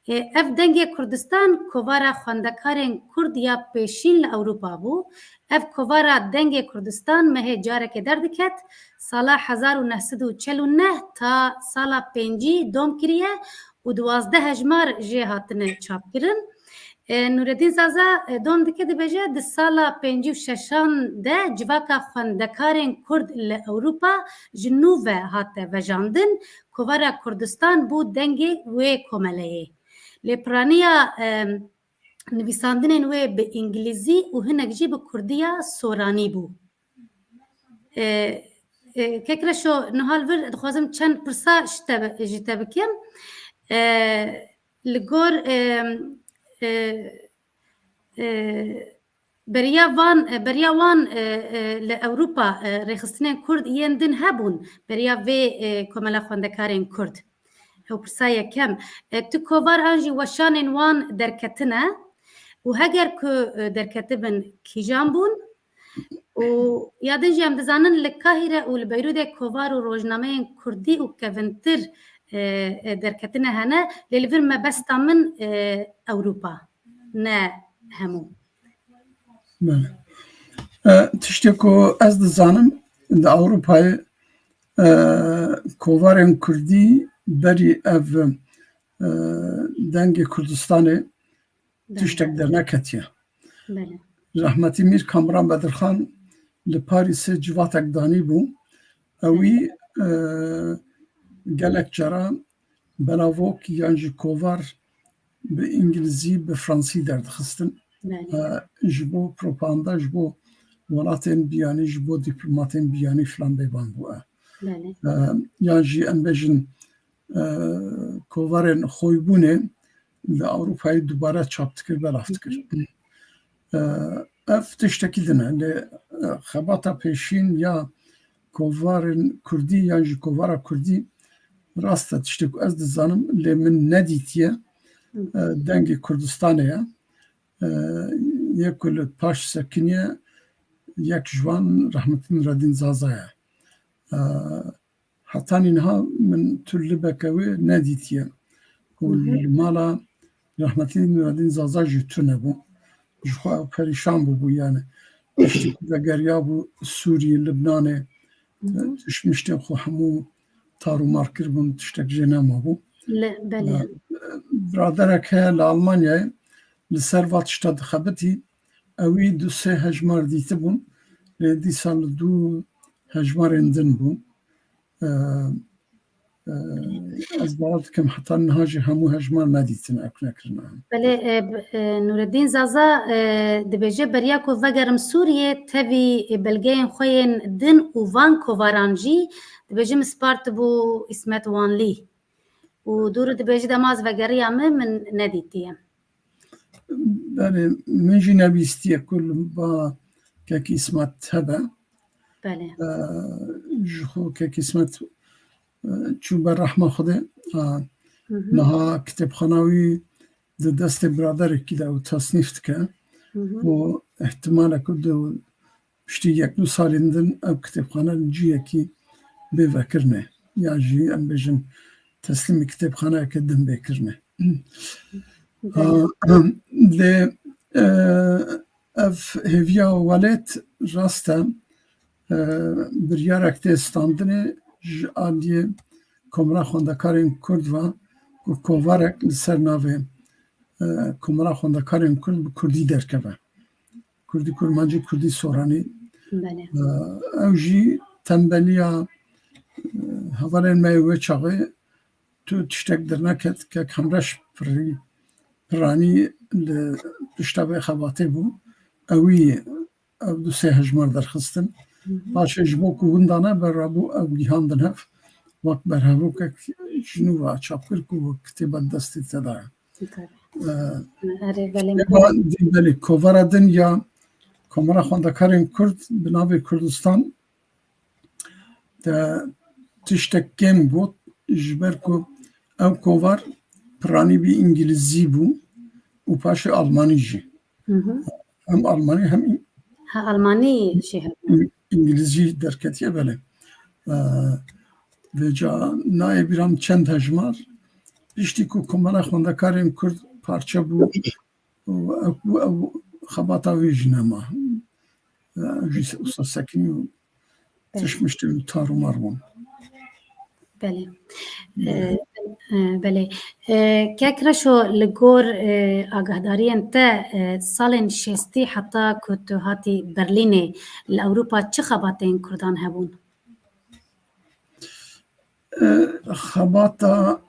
E, ev Dengê Kurdistan kovara xwendekarên kurd ya pêşîn li Ewropa bû. Ev kovara Dengê Kurdistan mehê carekê derdiket, sala hezar û neh sed û çel û neh ta sala pêncî dom kiriye û duwazdeh hejmar jê hatine çapkirin. E, Nûreddîn Zaza, e, dom dike, dibêje, di sala pêncî û şeşan de civaka xwendekarên kurd li Ewropa ji nû ve hate vejandin. Kovara Kurdistan bû dengê wê komeleyê. Lê piraniya, e, nivîsandinên wê bi îngilîzî û hinek jî bi kurdiya soranî bû. E, e, Kek Reşo, niha li vir dixwazim çend pirsa ji te, ji te bikim. E, li gor, e, e, e, beriya van, e, beriya wan, e, e, li Ewropa, e, rêxistinên kurd yên din hebûn, beriya vê, e, komela xwendekarên kurd. Ew pirsa yekem. E, tu kovar an jî weşanên wan derketine û heger ku, e, derketibin kîjan bûn? Û ya din jî em dizanin li Kahîre û li Beyrûdê kovar û rojnameyên kurdî û kevintir, e, e, derketine hene, lê li vir mebesta min, e, Ewropa, ne hemû. Belê. E, tiştê ku ez dizanim, di Ewropayê, e, kovarên kurdî berî ev, e, Dengê Kurdistanê Belê. tiştek derneketiye. Belê. Rehmetî Mîr Kamran Bedirxan li Parîsê civatek danîbû. Ewî, e, gelek cara belavok yan jî kovar bi îngilîzî, bi fransî derdixistin. Belê. E, ji bo propaganda, ji bo welatên biyanî, ji bo dîplomatên biyanî filan bêvan bû. E. Belê. E, yan jî em bêjin, e, kovarên xoybûnê li Ewropayê dubare çap dikir, belav dikir. Hı hı. E, ev tiştekî din e. Lê, e, xebata pêşîn ya kovarên kurdî yan jî kovara kurdî rast e, tiştê ku ez dizanim, lê min nedîtiye. Hı. E, Dengê Kurdistanê ye. E, yê ku li paş sekiniye, yek ji wan rehmetî Nureddîn Zaza ye. E, Hetanî niha min tu libeke wê nedîtiye. Û Hı hı. li mala rehmetî Nureddîn Zaza jî tune bû. Ji xwe ew perîşan bûbû yani. Tiştî ku vegeriyabû Sûriyê, Libnanê, Hı hı. tişt miştên xwe hemû tar û mar kiribûn, tiştek jê nemabû. Le, belê. E, biraderek heye li Almanyayê, li ser va tişta dixebitî, ewî du sê hejmar dîtibûn, lê dîsa li du hejmarên din bûn. E, e, ez bawer dikim heta niha jî hemû hejmar nedîtin, ew nekirine. Belê, e, b-, e, Nûreddîn Zaza, e, dibêje, beriya ku vegerim Sûriyê, tevî, e, belgeyên xwe yên din û van kovaran jî, dibêje, min spartibû Îsmet Wanlî. û dûr dibêjî dema ez vegeriya min, min nedîtiye. Belê, min jî nebîstiye ku li ba kek Îsmet hebe. Belê. Ee, ji xwe kek Îsmet, e, çû ber rehma Xwedê. Aa, Hı hı. Niha kitêbxana wî di destê biraderekî de û tesnîf dike. Hı hı. Û ihtimal e ku di piştî yek du salên din ev kitêbxane li ciyekî bê vekirinê. Ya jî em bêjin teslîmî kitêbxaneyeke din bê kirine. Belê. Ha, lê, e, ev hêviya welêt rast e, e, biryarek tê standinê ji aliyê Komara Xwendekarên Kurd ve ku kovarek li ser navê, e, Komara Xwendekarên Kurd bi kurdî derkeve. Kurdî kurmancî, kurdî soranî. Belê. E, ew jî tembeliya, e, hevalên me yê wê çaxê, tu tiştek derneket, kek Hemreş pirî, piranî li pişta vê xebatê bû. Ewî ev du sê hejmar derxistin. Hı hı. Paşê ji bo ku winda nebe, rabû ew gihandin hev, wek berhevokek ji nû ve çap kir ku kitêba destê te de ye. Tabii. Ee, Erê, belê. Kitêba din, belê, kovara din ya Komara Xwendekarên Kurd bi navê Kurdistan de tiştek kêm got, ji ber ku ew kovar piranî bi îngilîzî bû û paşê almanî jî. Hı hı. Hem almanî hem î-, Ha, almanî jî hebû. Îng-, îngilîzî derketiye, belê. Ee, vêca nayê bîra min çend hejmar, piştî ku Komara Xwendekarên Kurd parçe bû, û ew, ew xebata wê jî nema. Ew jî wisa sekinî û Belê. Tişt mişt û tar û mar bûn. Belê. Belê. E, e, belê. E, Kek Reşo, li gor, e, agahdariyên te, e, salên şêstî heta ku tu hatî Berlînê, li Ewropa çi xebatên Kurdan hebûn? E, xebata,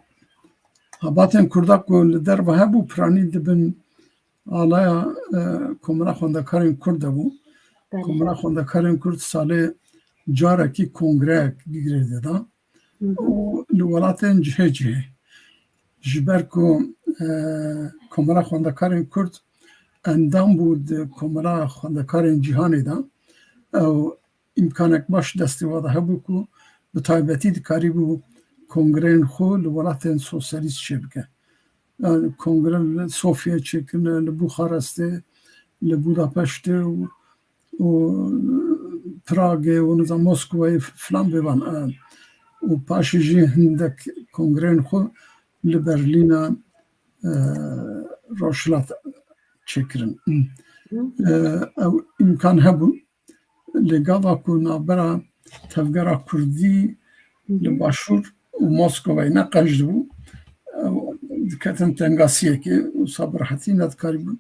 xebatên Kurda ku li derve hebû, piranî dibin alaya, e, Komara Xwendekarên Kurd de bû. Belê. Komara Xwendekarên Kurd salê carekî kongreyek girê dida. Hı hı. Û li welatên cihê cihê. Ji ber ku, e, Komara Xwendekarên Kurd endam bû di Komara Xwendekarên Cîhanê de, ew îmkanek baş destê we de hebû ku bi taybetî dikarîbû kongreyên xwe li welatên sosyalîst çêbike. Yani kongre li Sofya çêkirine, li Buxarestê, li Budapeştê û, û Pragê û nizam Moskovayê filan bêvan. E, û paşê jî hindek kongreyên xwe li Berlîna, e, Rojhilat çêkirin. Hı. E, ew îmkan hebûn. Lê gava ku navbera tevgera Kurdî li Hı hı. Başûr û Moskovayê neqej dibû, ew diketin tengasiyekê, wisa bi rehetî nedikarîbûn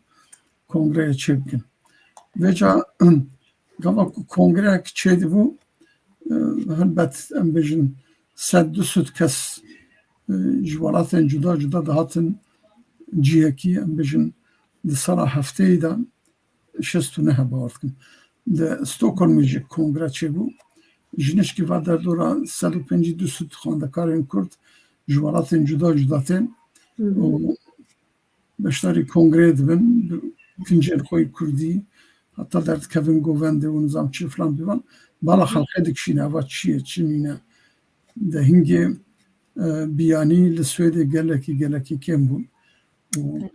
kongreyê çêbikin. Vêca gava ku kongreyek çêdibû, e, helbet em bêjin sed du sed kes, e, ji welatên cuda cuda dihatin cihekî, em bêjin di sala hefteyê de şêst û neh e, bawer dikim. Di Stockholmê jî kongre çêbû. Ji nişkî va derdora sed û pêncî du sed xwendekarên Kurd ji welatên cuda cuda tên Hı hı. û beşdarî kongreyê dibin, bi kincên xwe yê Kurdî, heta derdikevin govendê û nizam çi filan bêvan. Bala Hı. xelkê dikişîne, eva çi ye, çi nîne. De hingê, e, biyanî li Swêdê gelekî, gelekî kêm bûn. Û Evet.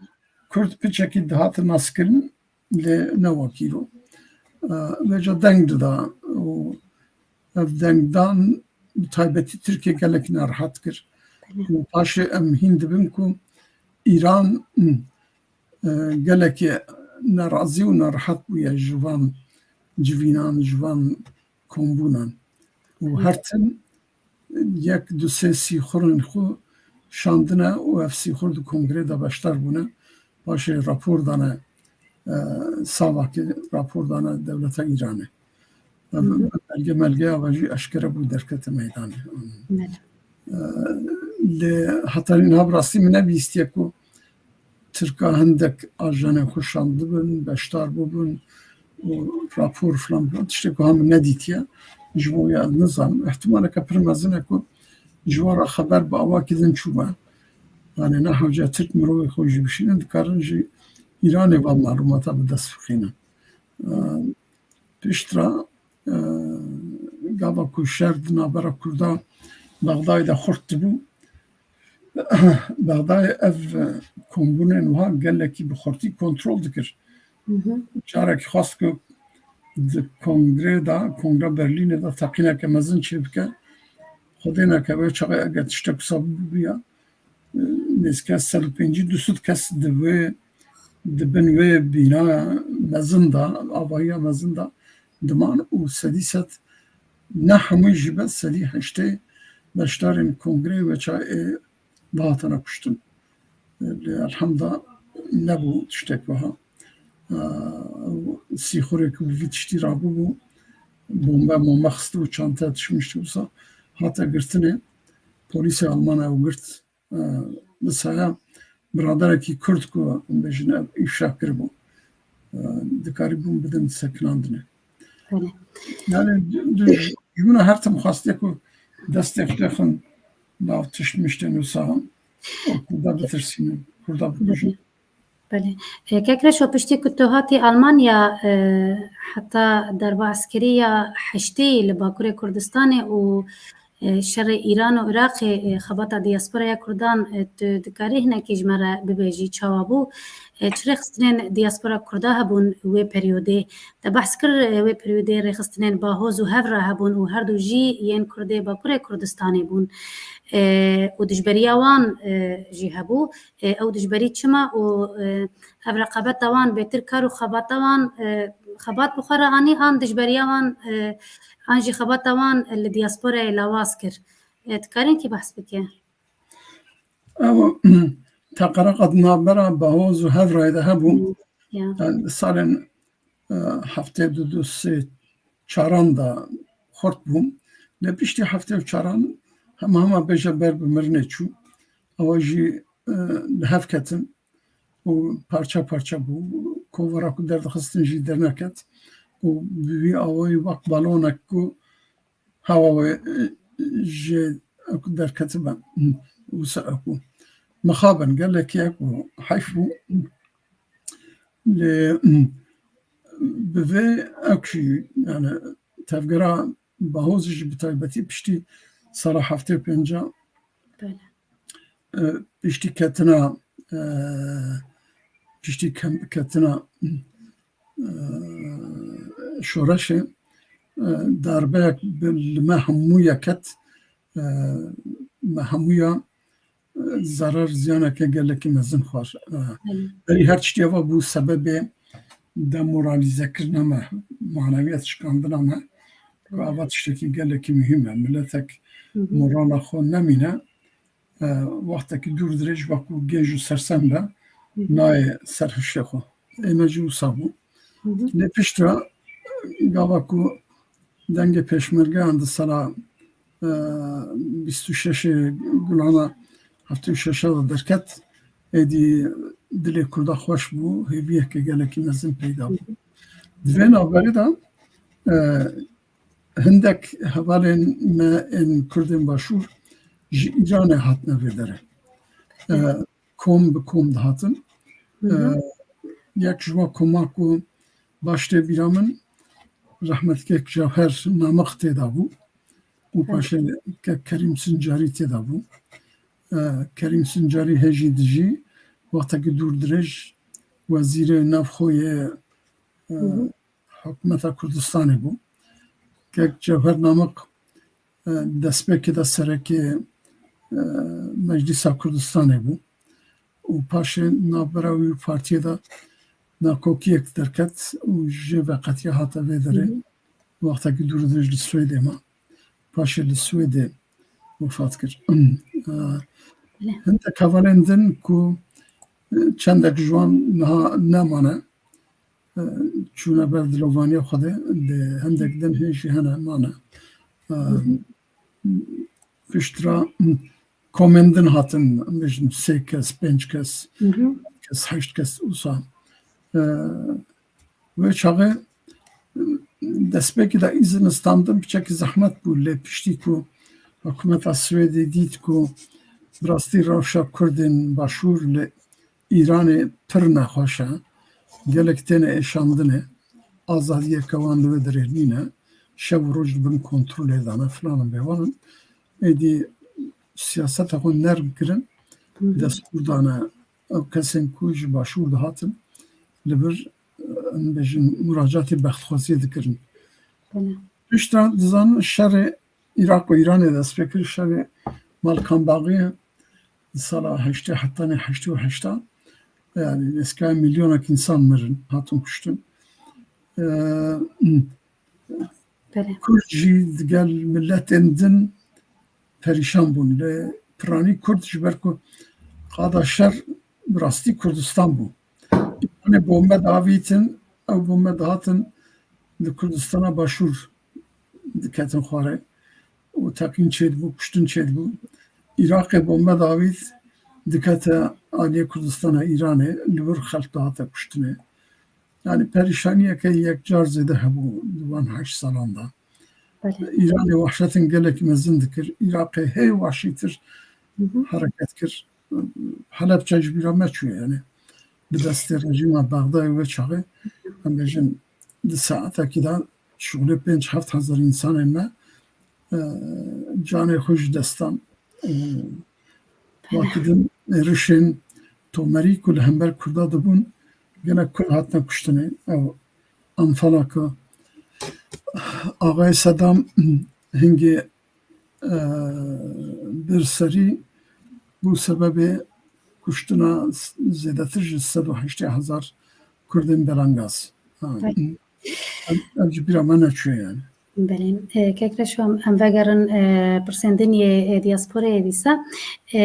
Kurd piçekî dihatin naskirin, lê ne wekî îro. E, vêca deng dida û ev dengdan bi taybetî Tirkiye gelekî nerehet kir. Belê. Û paşê em hîn dibin ku Îran, e, gelekî nerazî û nerehet bûye ji van civînan, ji van kombûnan. Û Hı. her tim yek du sê sîxurên xwe şandine û ev sîxur di kongreyê de beşdar bûne. Paşê rapor dane, e, Savakê rapor dane dewleta Îranê. Ev Hı hı. belge melge ava jî eşkere bû, derkete meydanê. Evet. E, lê heta niha bi rastî min nebîstiye ku Tirka hindek ajanên xwe şandibin, beşdar bûbin û rapor filan bibin. Tiştê ku ha min nedîtiye, ji bo ya nizanim. Îhtimaleke pir mezin e ku ji wan re xeber bi awakî din çûbe. Yanî ne hewce Tirk mirovê xwe jî bişînin, dikarin ji Îranê van malûmata bi dest bixînin. E, Piştre, e, gava ku şer di navbera Kurda Bexdayê de xurt dibû, Bexdayê ev, e, kombûnên wiha gelekî bi xurtî kontrol dikir. Carekî xwest ku di kongrê de, Kongra Berlînê de teqîneke mezin çêbike. Xwedê neke wê çaxê eger tiştek wisa bibûya, e, nêzîkî sed û pêncî du sed kes di wê, di bin wê bîna mezin de, avahiya mezin de diman û sedî sed ne hemû jî be sedî heştê beşdarên kongreyê wê çaxê bihatine kuştin. Lê elhemda nebû tiştek wiha. Sîxurê ku bi vî tiştî rabûbû, bombe mombe xistibû çante, tişt mişt wisa hate girtinê. Polîsê Alman ew girt. Bi saya biraderekî Kurd ku em bêjin ev îfşa kiribû, dikarîbûn bidin sekinandinê. Belê. Yani du, du, ji min re her tim xwestiye ku destê xwe dixin nav tişt miştên wisa û Kurda bitirsînin, Kurda bikujin. Belê. E, Kek Reşo, piştî ku tu hatî Almanya, e, heta derba eskerî ya heştê li Bakurê Kurdistanê û, e, şerê Îran û Iraqê, e, xebata diyasporaya Kurdan, e, tu dikarî hinekî ji me re bibêjî çawa bû? E, çi rêxistinên diyaspora Kurda hebûn wê periyodê? Te behs kir, e, wê periyodê rêxistinên Bahoz û Hevra hebûn û her du jî yên Kurdê Bakurê Kurdistanê bûn. E, û dijberiya wan, e, jî hebû. E, ew dijberî çima û, e, ev reqabeta wan bêtir kar û xebata wan, e, xebat bi xwe re anî an dijberiya wan, e, an jî xebata wan li diyasporayê lawaz kir? E, dikarî hinekî behs bike? Ew teqereqa di navbera Bahoz û Hevrayê de hebû. Ya. Yani di salên, e, heftê du du sê çaran de xurt bû. Lê piştî heftê û çaran hema hema bêje ber bi mirinê çû. Ewa jî, e, li hev ketin û parça parça bû. Kovara ku derdixistin jî derneket û bi wî awayî wek balonek ku hewa wê, e, jê ku derketibe, wisa ku mixabin gelekî ku heyf bû. Lê bi vê ew jî, yani tevgera Bahozê jî bi taybetî piştî sala heftê û pênc, Belê. e, piştî ketina, e, piştî kem-, ketina, e, şoreşê, e, darbeyek bi, li me hemûye ket, e, me hemûya, e, zarar, ziyaneke gelekî mezin xwar. E, Belê. Berî her tiştî eva bû sebebê demoralîzekirina me, manewiyet şikandina me. Ku ava tiştekî gelekî muhîm e. Miletek Hı hı. morala xwe nemîne, e, wextekî dûr dirêj wekû gêj û sersem be, Hı hı. nayê ser hişê xwe. Ê me jî wisa bû. Hı hı. Lê piştre gava ku dengê pêşmergeyan di sala, e, bîst û şeşê Gulana heftê û şeşa de derket, êdî dilê Kurda xweş bû, hêviyeke gelekî mezin peyda bû. Di vê navberê de, e, hindek hevalên me ên Kurdên Başûr ji Îranê hatine vê derê. E, kom bi kom dihatin. Hı hı. E, yek ji wan koma ku baş tê bîra min, rehmetkek Cewher Namiq tê de bû û Evet. paşê kek Kerîm Sincarî tê de bû. E, Kerîm Sincarî hê jî dijî, wextekî dûr dirêj wezîrê navxwe yê, e, Hı hı. hikûmeta Kurdistanê bû. Kek Cewher Namiq, e, destpêkê de serekê, e, Meclîsa Kurdistanê bû û paşê navbera wî û partiyê de nakokiyek derket û jê veqetiya hate vê derê. Hı hı. Wextekî dûr dirêj li Swêdê ma. Paşê li Swêdê wefat kir. E, Belê. Hindek hevalên din ku, e, çendek ji wan niha nemane, e, çûne ber dilovaniya Xwedê, lê hindek din hê jî hene mane. E, Hı hı. piştre, komên din hatin, em bêjin sê kes, pênc kes, Hı hı. kes, heşt kes wisa. E, wê çaxê destpêkê de îzin standin piçekî zehmet bû, lê piştî ku hikûmeta Swêdê dît ku Bi rastî rewşa Kurdên Başûr li Îranê pir nexweş e. Gelek têne êşandinê. Azadiyeke wan li wê derê nîne. Şev û roj li bin kontrolê de ne, filan in bêwan in. Êdî siyaseta xwe nerm kirin. Destûr dane ew kesên ku ji Başûr dihatin li vir, em bêjin, muracatê bextxwaziyê dikirin. Pişta dizanin şerê Iraq û Îranê dest pê kir, şerê Malkambaxiyê di sala heştê hetanê heştê û heşta, yani nêzîkî milyonek însan mirin, hatin kuştin. Ee, Kurd jî digel miletên din perîşan bûn. Lê piranî Kurd ji ber ku qada şer bi rastî Kurdistan bû. Îranê bombe davîtin, ew bombe dihatin li Kurdistana Başûr diketin xwarê û teqîn çêdibû, kuştin çêdibû. Iraqê bombe davît dikete aliyê Kurdistana Îranê, li wir xelk dihate kuştinê. Yani perîşaniyeke yekcar zêde hebû di van heşt salan de. Belê. Îranê wehşetên gelek mezin dikir. Iraqê hê wehşîtir hereket kir. Helepçe ji bîra me çûye yani. Bi destê rejîma Bexdayê wê çaxê, em bêjin di saetekî de şixulê pênc heft hezar însanên me, e, canê xwe ji dest dan. E, Wekî din êrişên tomerî ku li hember Kurda dibûn, gelek Kurd hatine kuştinê. Ew Anfala ku Axayê Sedam hingê, e, bir serî bû sebebê kuştina zêdetir ji sed û heştê hezar Kurdên belengaz. Ha. Ev, ev ji bîra me neçûye yani. Belê. E, kek Reşo, em, em vegerin, e, pirsên din yê, e, diasporayê dîsa. E,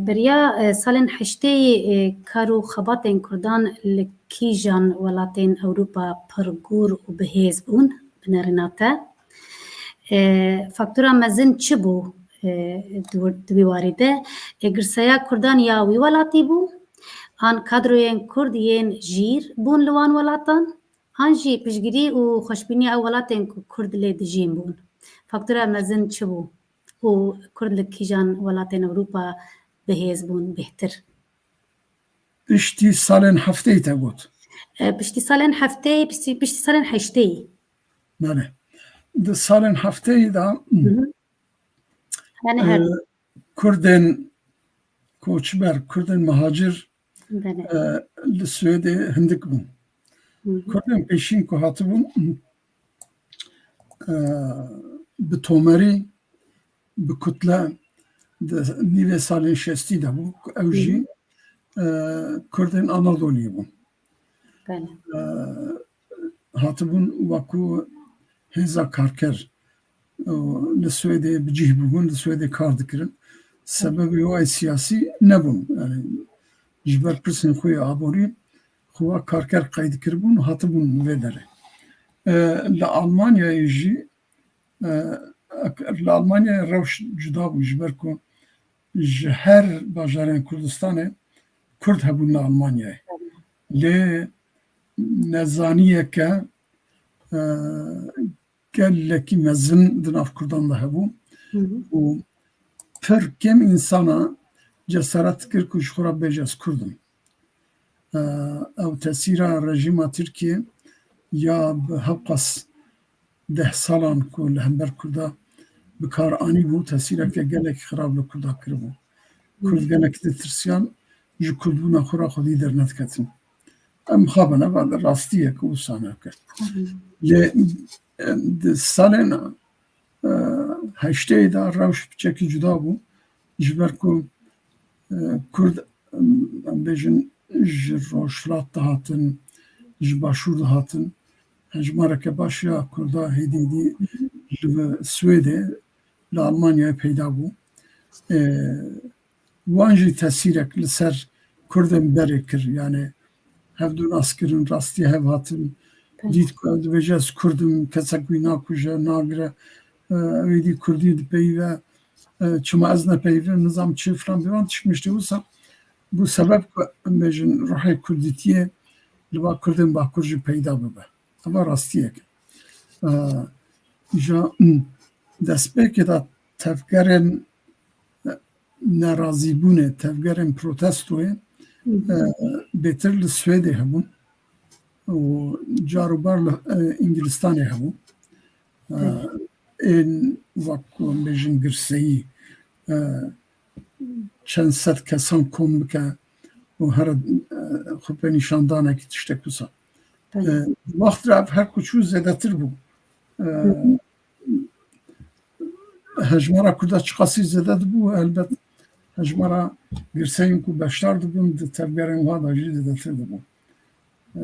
beriya, e, salên heşteyî, e, kar û xebatên Kurdan li kîjan welatên Ewropa pirgûr û bihêz bûn, binerîna te? E, faktora mezin çi bû, e, di wir-, di wî warî de? E, girseya Kurdan ya wî welatî bû? An kadroyên Kurd yên jîr bûn li wan welatan? An jî piştgirî û xweşbîniya ew welatên ku Kurd lê dijîn bûn? Faktora mezin çi bû? Û Kurd li kîjan welatên Ewropa bihêz bûn, bêhtir? Piştî salên hefteyî te got? E, piştî salên hefteyî, piştî, piştî salên heşteyî. Belê. Di salên hefteyî de, Hı hı. Yani her e, Kurdên koçber, Kurdên muhacir, Belê. e, li Swêdê hindik bûn. Hı hı. Kurdên pêşîn ku hatibûn, e, bi tomerî, bi kutle di nîvê salên şêstî de bû. Ew Hı hı. jî, e, Kurdên Anadoliyê bûn. Belê. E, hatibûn wekû hêza karker, e, li Swêdê bi cih bûbûn, li Swêdê kar dikirin. Sebebê wayê siyasî nebûn. Yani, ji ber pirsên xwe yê aborî, xwe wek karker qeyd kiribûn û hatibûn vê derê. E, li Almanyayê jî, e, li Almanyayê rewş cuda bû, ji ber ku ji her bajarên Kurdistanê Kurd hebûn li Almanyayê. Lê nezaniyeke, e, gelekî mezin di nav Kurdan de hebû Hı hı. û pir kêm însana cesaret dikir ku ji xwe re bêje ez Kurd im. E, ew tesîra rejîma Tirkiyê ya bi hewqas deh salan ku li hember Kurda bi kar anîbû, tesîreke gelek xirab li Kurda kiribû. Kurd gelek ditirsiyan, ji Kurdbûna xwe re xwedî dernediketin. Em mixabin, ev rastiyek û wisa neke. Lê, e, di salên, e, heşteyê de rewş piçekî cuda bû. Ji ber ku, e, Kurd, em, em bêjin, ji rojhilat dihatin, ji başûr dihatin. Hejmareke baş ya Kurda hêdî hêdî li Swêdê, li Almanyayê peyda bû. E, wan jî tesîrek li ser Kurdên berê kir. Yani hevdû nas kirin, rastî hev hatin. Belê. Dît ku ew dibêje, ez Kurd im, kesek wî nakuje, nagire, e, ew êdî Kurdî dipeyive, e, çima ez nepeyivim, nizam çi filan, bêvan tişt miştê wisa bû sebeb ku, em bêjin, ruhê Kurdîtiyê li ba Kurdên Bakur jî peyda bibe. Eva rastiyek e. E, îja, destpêkê de tevgerên, e, nerazîbûnê, tevgerên protestoyê, e, bêtir li Swêdê hebûn û carobar li, e, Îngilistanê hebûn. E, ên wek ku em bêjin girseyî, e, çend sed kesan kom bike û here, e, xwe pê nîşandanekî tiştek wisa. E, wext re ev her ku çû zêdetir bû. E, hejmara Kurda çiqasî zêde dibû, helbet hejmara girseyên ku beşdar dibûn di tevgerên wiha de jî zêdetir dibû.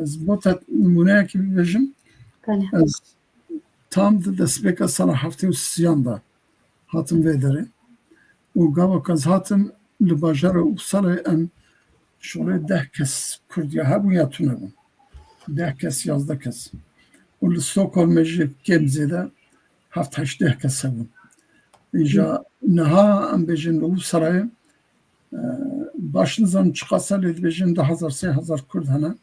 Ez bo te nimûneyekî bibêjim. Belê. Ez tam di destpêka sala heftê û sêyan de hatim vê derê. Û gava ku ez hatim li bajara Uppsalê em şolê deh kes Kurd ya hebûn ya tune bûn. Deh kes, yazdeh kes. Û li Stockholmê jî kêm zêde heft heşt deh kes hebûn. Îja niha em bêjin li Uppsalê, e, baş nizanim çiqas e lê dibêjin du hezar sê hezar Kurd hene.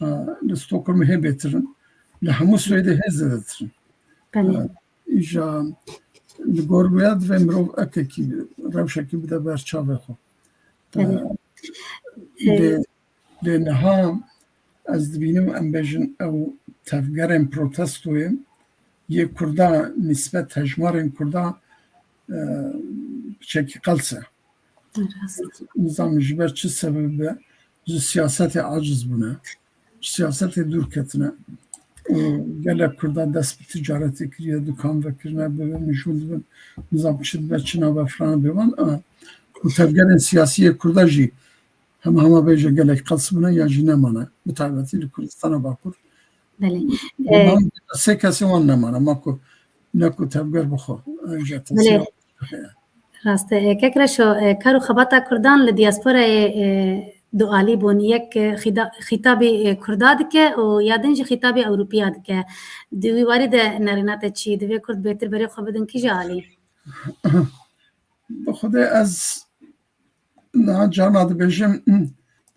E, li Stockholmê hê bêtir in. Li hemû Swêdê hê zêdetir in. Belê. E, îja li gor wê ya divê mirov ekekî, rewşekî bide ber çavê xwe. E, Belê. lê, lê niha ez dibînim, em bêjin, ew tevgerên protestoyê yê Kurda nîsbet hejmarên Kurda, e, piçekî qels e. Rast. Nizanim ji ber çi sebeb be, ji siyasetê aciz bûne, ji siyasetê dûr ketine. Û gelek Kurda dest bi ticaretê kiriye, dukan vekirine, bi mijûl dibin, nizam çi dibe, çi nabe, filan bê wan. E, û tevgerên siyasî yê Kurda jî hema hema bêje gelek qels bûne ya jî nemane. Bi taybetî li Kurdistana Bakur. Belê. Û E, sê kesê wan nemane. Ma ku, ne ku tevger bixwe. E, ji Belê. Rast e, e, kek Reşo, e, kar û xebata Kurdan li diasporayê, e, dualî bûn. Yek, e, xîda-, xîtabî, e, Kurda dike û ya din jî xîtabî Ewropiya dike. Di wî warî de nerîna te çi? Divê Kurd bêtir berê xwe bidin kîja alî? Bi Xwedê ez niha carna dibêjim,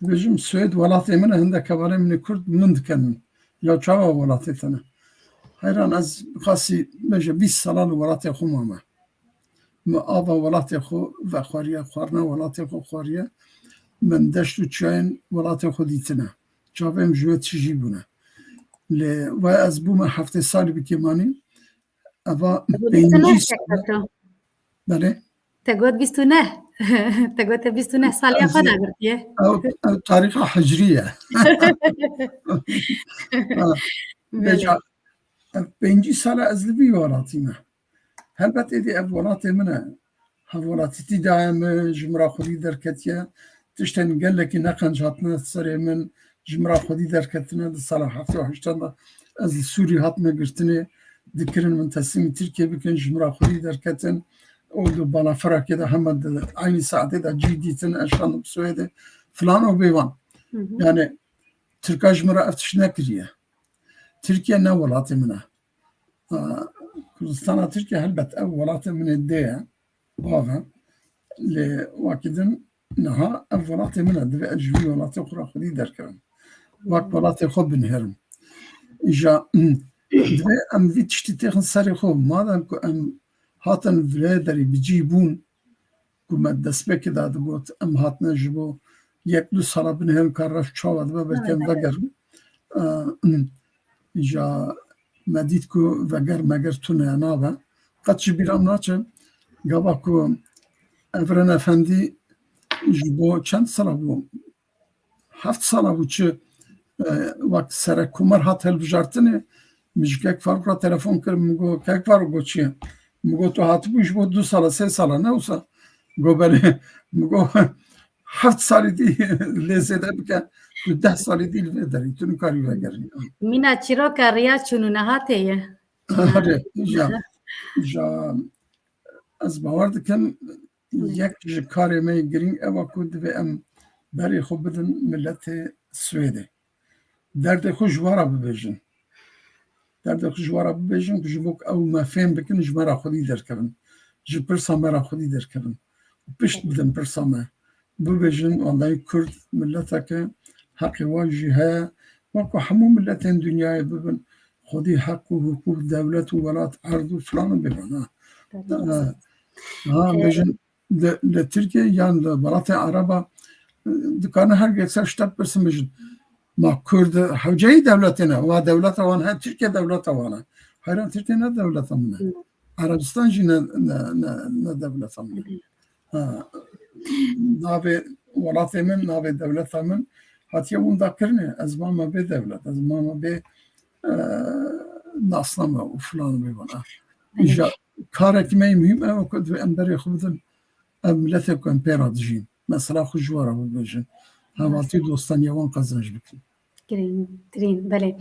dibêjim Swêd welatê min e, hindek hevalên min ê Kurd min dikenin. Ya çawa welatê te ne? Heyran ez xasî bêje bîst sala li welatê xwe mame. Min ava welatê xwe vexwariye, xwarina welatê xwe xwariye. Min deşt û çiyayên welatê xwe dîtine. Çavê min ji wê tijî bûne. Lê we ez bûme heftê salî bi kêmanî. Eva Te got bîst û neh pêncî sal e. Belê? Te got bîst û neh. Te got te bîst û neh saliya xwe dagirtiye. Ew, ew tarîxa hicrî ye. Ha, Belê. Vêca, ev pêncî sal e ez li vî welatî me. Helbet êdî ev welatê min e. Hevwelatîtî daye min, ji min re xwedî derketiye. Tiştên gelekî neqenc hatine serê min, ji min re xwedî derketine. Di sala heftê û heştan de ez li Sûrî hatime girtinê, dikirin min teslîmî Tirkiyê bikin, ji min re xwedî derketin. Û di balafirakê de hema di eynî saetê de cî dîtin, ez şandim Swêdê filan û bêvan. Hı hı. Yani Tirka ji min re ev tişt nekiriye. Tirkiye ne welatê min e. A, Kurdistana Tirkiye helbet ev welatê min ê dê ye, bav e. Lê wekî din niha ev welatê min e, divê ez ji vî welatê xwe re xwedî derkevim. Wek welatê xwe binihêrim. Îja divê em vî tiştî têxin serê xwe. Madem ku em hatin vê derî bi cî bûn, ku me destpêkê de digot, em hatine ji bo yek du sala binihêrin ka rewş çawa dibe, belkî em vegerin. Îja me dît ku veger meger tune nabe. Qet ji bîra min naçe, gava ku Evren Efendî ji bo çend sala bû? Heft sala bû çi, e, wek serekkomar hat hilbijartinê, min ji Kek Farûq re telefon kir, min got, Kek Farûq, got, çi ye? Min got, tu hatibû ji bo du sala, sê sala, ne wisa? Got, belê. Min got, heft salî dî lê zêde bike, tu deh salî dî li vê derî, tu nikarî vegerî. Mîna çîroka riya çûn û nehatê ye. Erê, ja, ja, ez bawer dikim, yek ji karê me yê girîng ew e ku divê em berê xwe bidin miletê Swêdê. Derdê xwe ji we re bibêjin. Derdê xwe ji we re bibêjin ku ji bo ku ew me fêm bikin, ji me re xwedî derkevin. Ji pirsa me re xwedî derkevin. Û pişt bidin pirsa me. Bibêjin, wellahî Kurd mileteke heqê wan jî heye. Wek ku hemû miletên dinyayê bibin, xwedî heq û hiqûq, dewlet û welat, erd û filan û bêvan, ha. Tabii. Ha, ha, Ee, bêjin, li, li Tirkiye yan li welatê Ereba, e, dikarin her yekser ji te bipirsin, bijin, ma Kurd hewceyî dewletê ne, ma dewleta wan he, Tirkiye dewleta wan e. Heyran, Tirkiye ne dewleta min e. Hı. Erebistan jî ne, ne, ne, ne dewleta min e. Hı. Ha, navê welatê min, navê dewleta min hatiye winda kirinê. Ez mame bê dewlet, ez mame bê, e, nasname û filan wê wana. Belê. Îja karekî me yê muhîm ew e ku divê em berê xwe bidin, ev miletê ku em pê re dijîn. Mesela xwe ji we re bibêjin. Hevaltî û dostaniya wan qezenc bikin. Girîn, girîn, belê.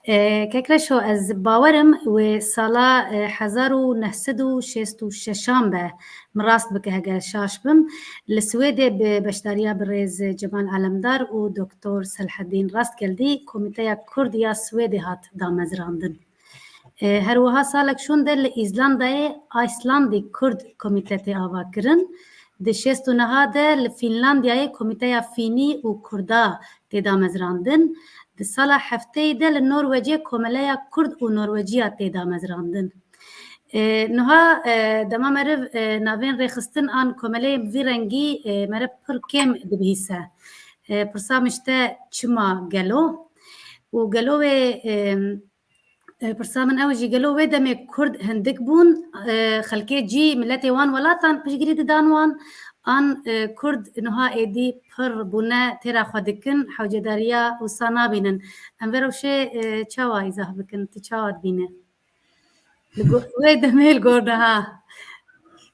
E, Kek Reşo, ez bawerim wê sala, e, hezar û neh sed û şêst û şeşan be, min rast bike heger şaş bim, li Swêdê bi beşdariya birêz Cemal Alemdar û Doktor Selhedîn Rastgeldî Komîteya Kurd ya Swêdê hat damezrandin. E, her wiha salek şûnde li Îzlandayê Icelandic Kurd Komîte tê avakirin. Di şêst û neha de li Fînlandiyayê Komîteya Fînî û Kurda tê damezrandin. Di sala hefteyê de li Norwecê Komeleya Kurd û Norweciya tê damezrandin. E, niha, e, dema meriv, e, navên rêxistin an komeleyên vî rengî, e, meriv pir kêm dibihîse. E, pirsa min ji te çima gelo? Û gelo wê, e, E, pirsa min ew jî, gelo wê demê Kurd hindik bûn, e, xelkê cî, miletê wan welatan piştgirî didan wan, an, e, Kurd niha êdî pir bûne têra xwe dikin, hewcedariya wisa nabînin? Em vê rewşê, e, çawa îzah bikin? Tu çawa dibîne? Li go-, wê demê li gor niha.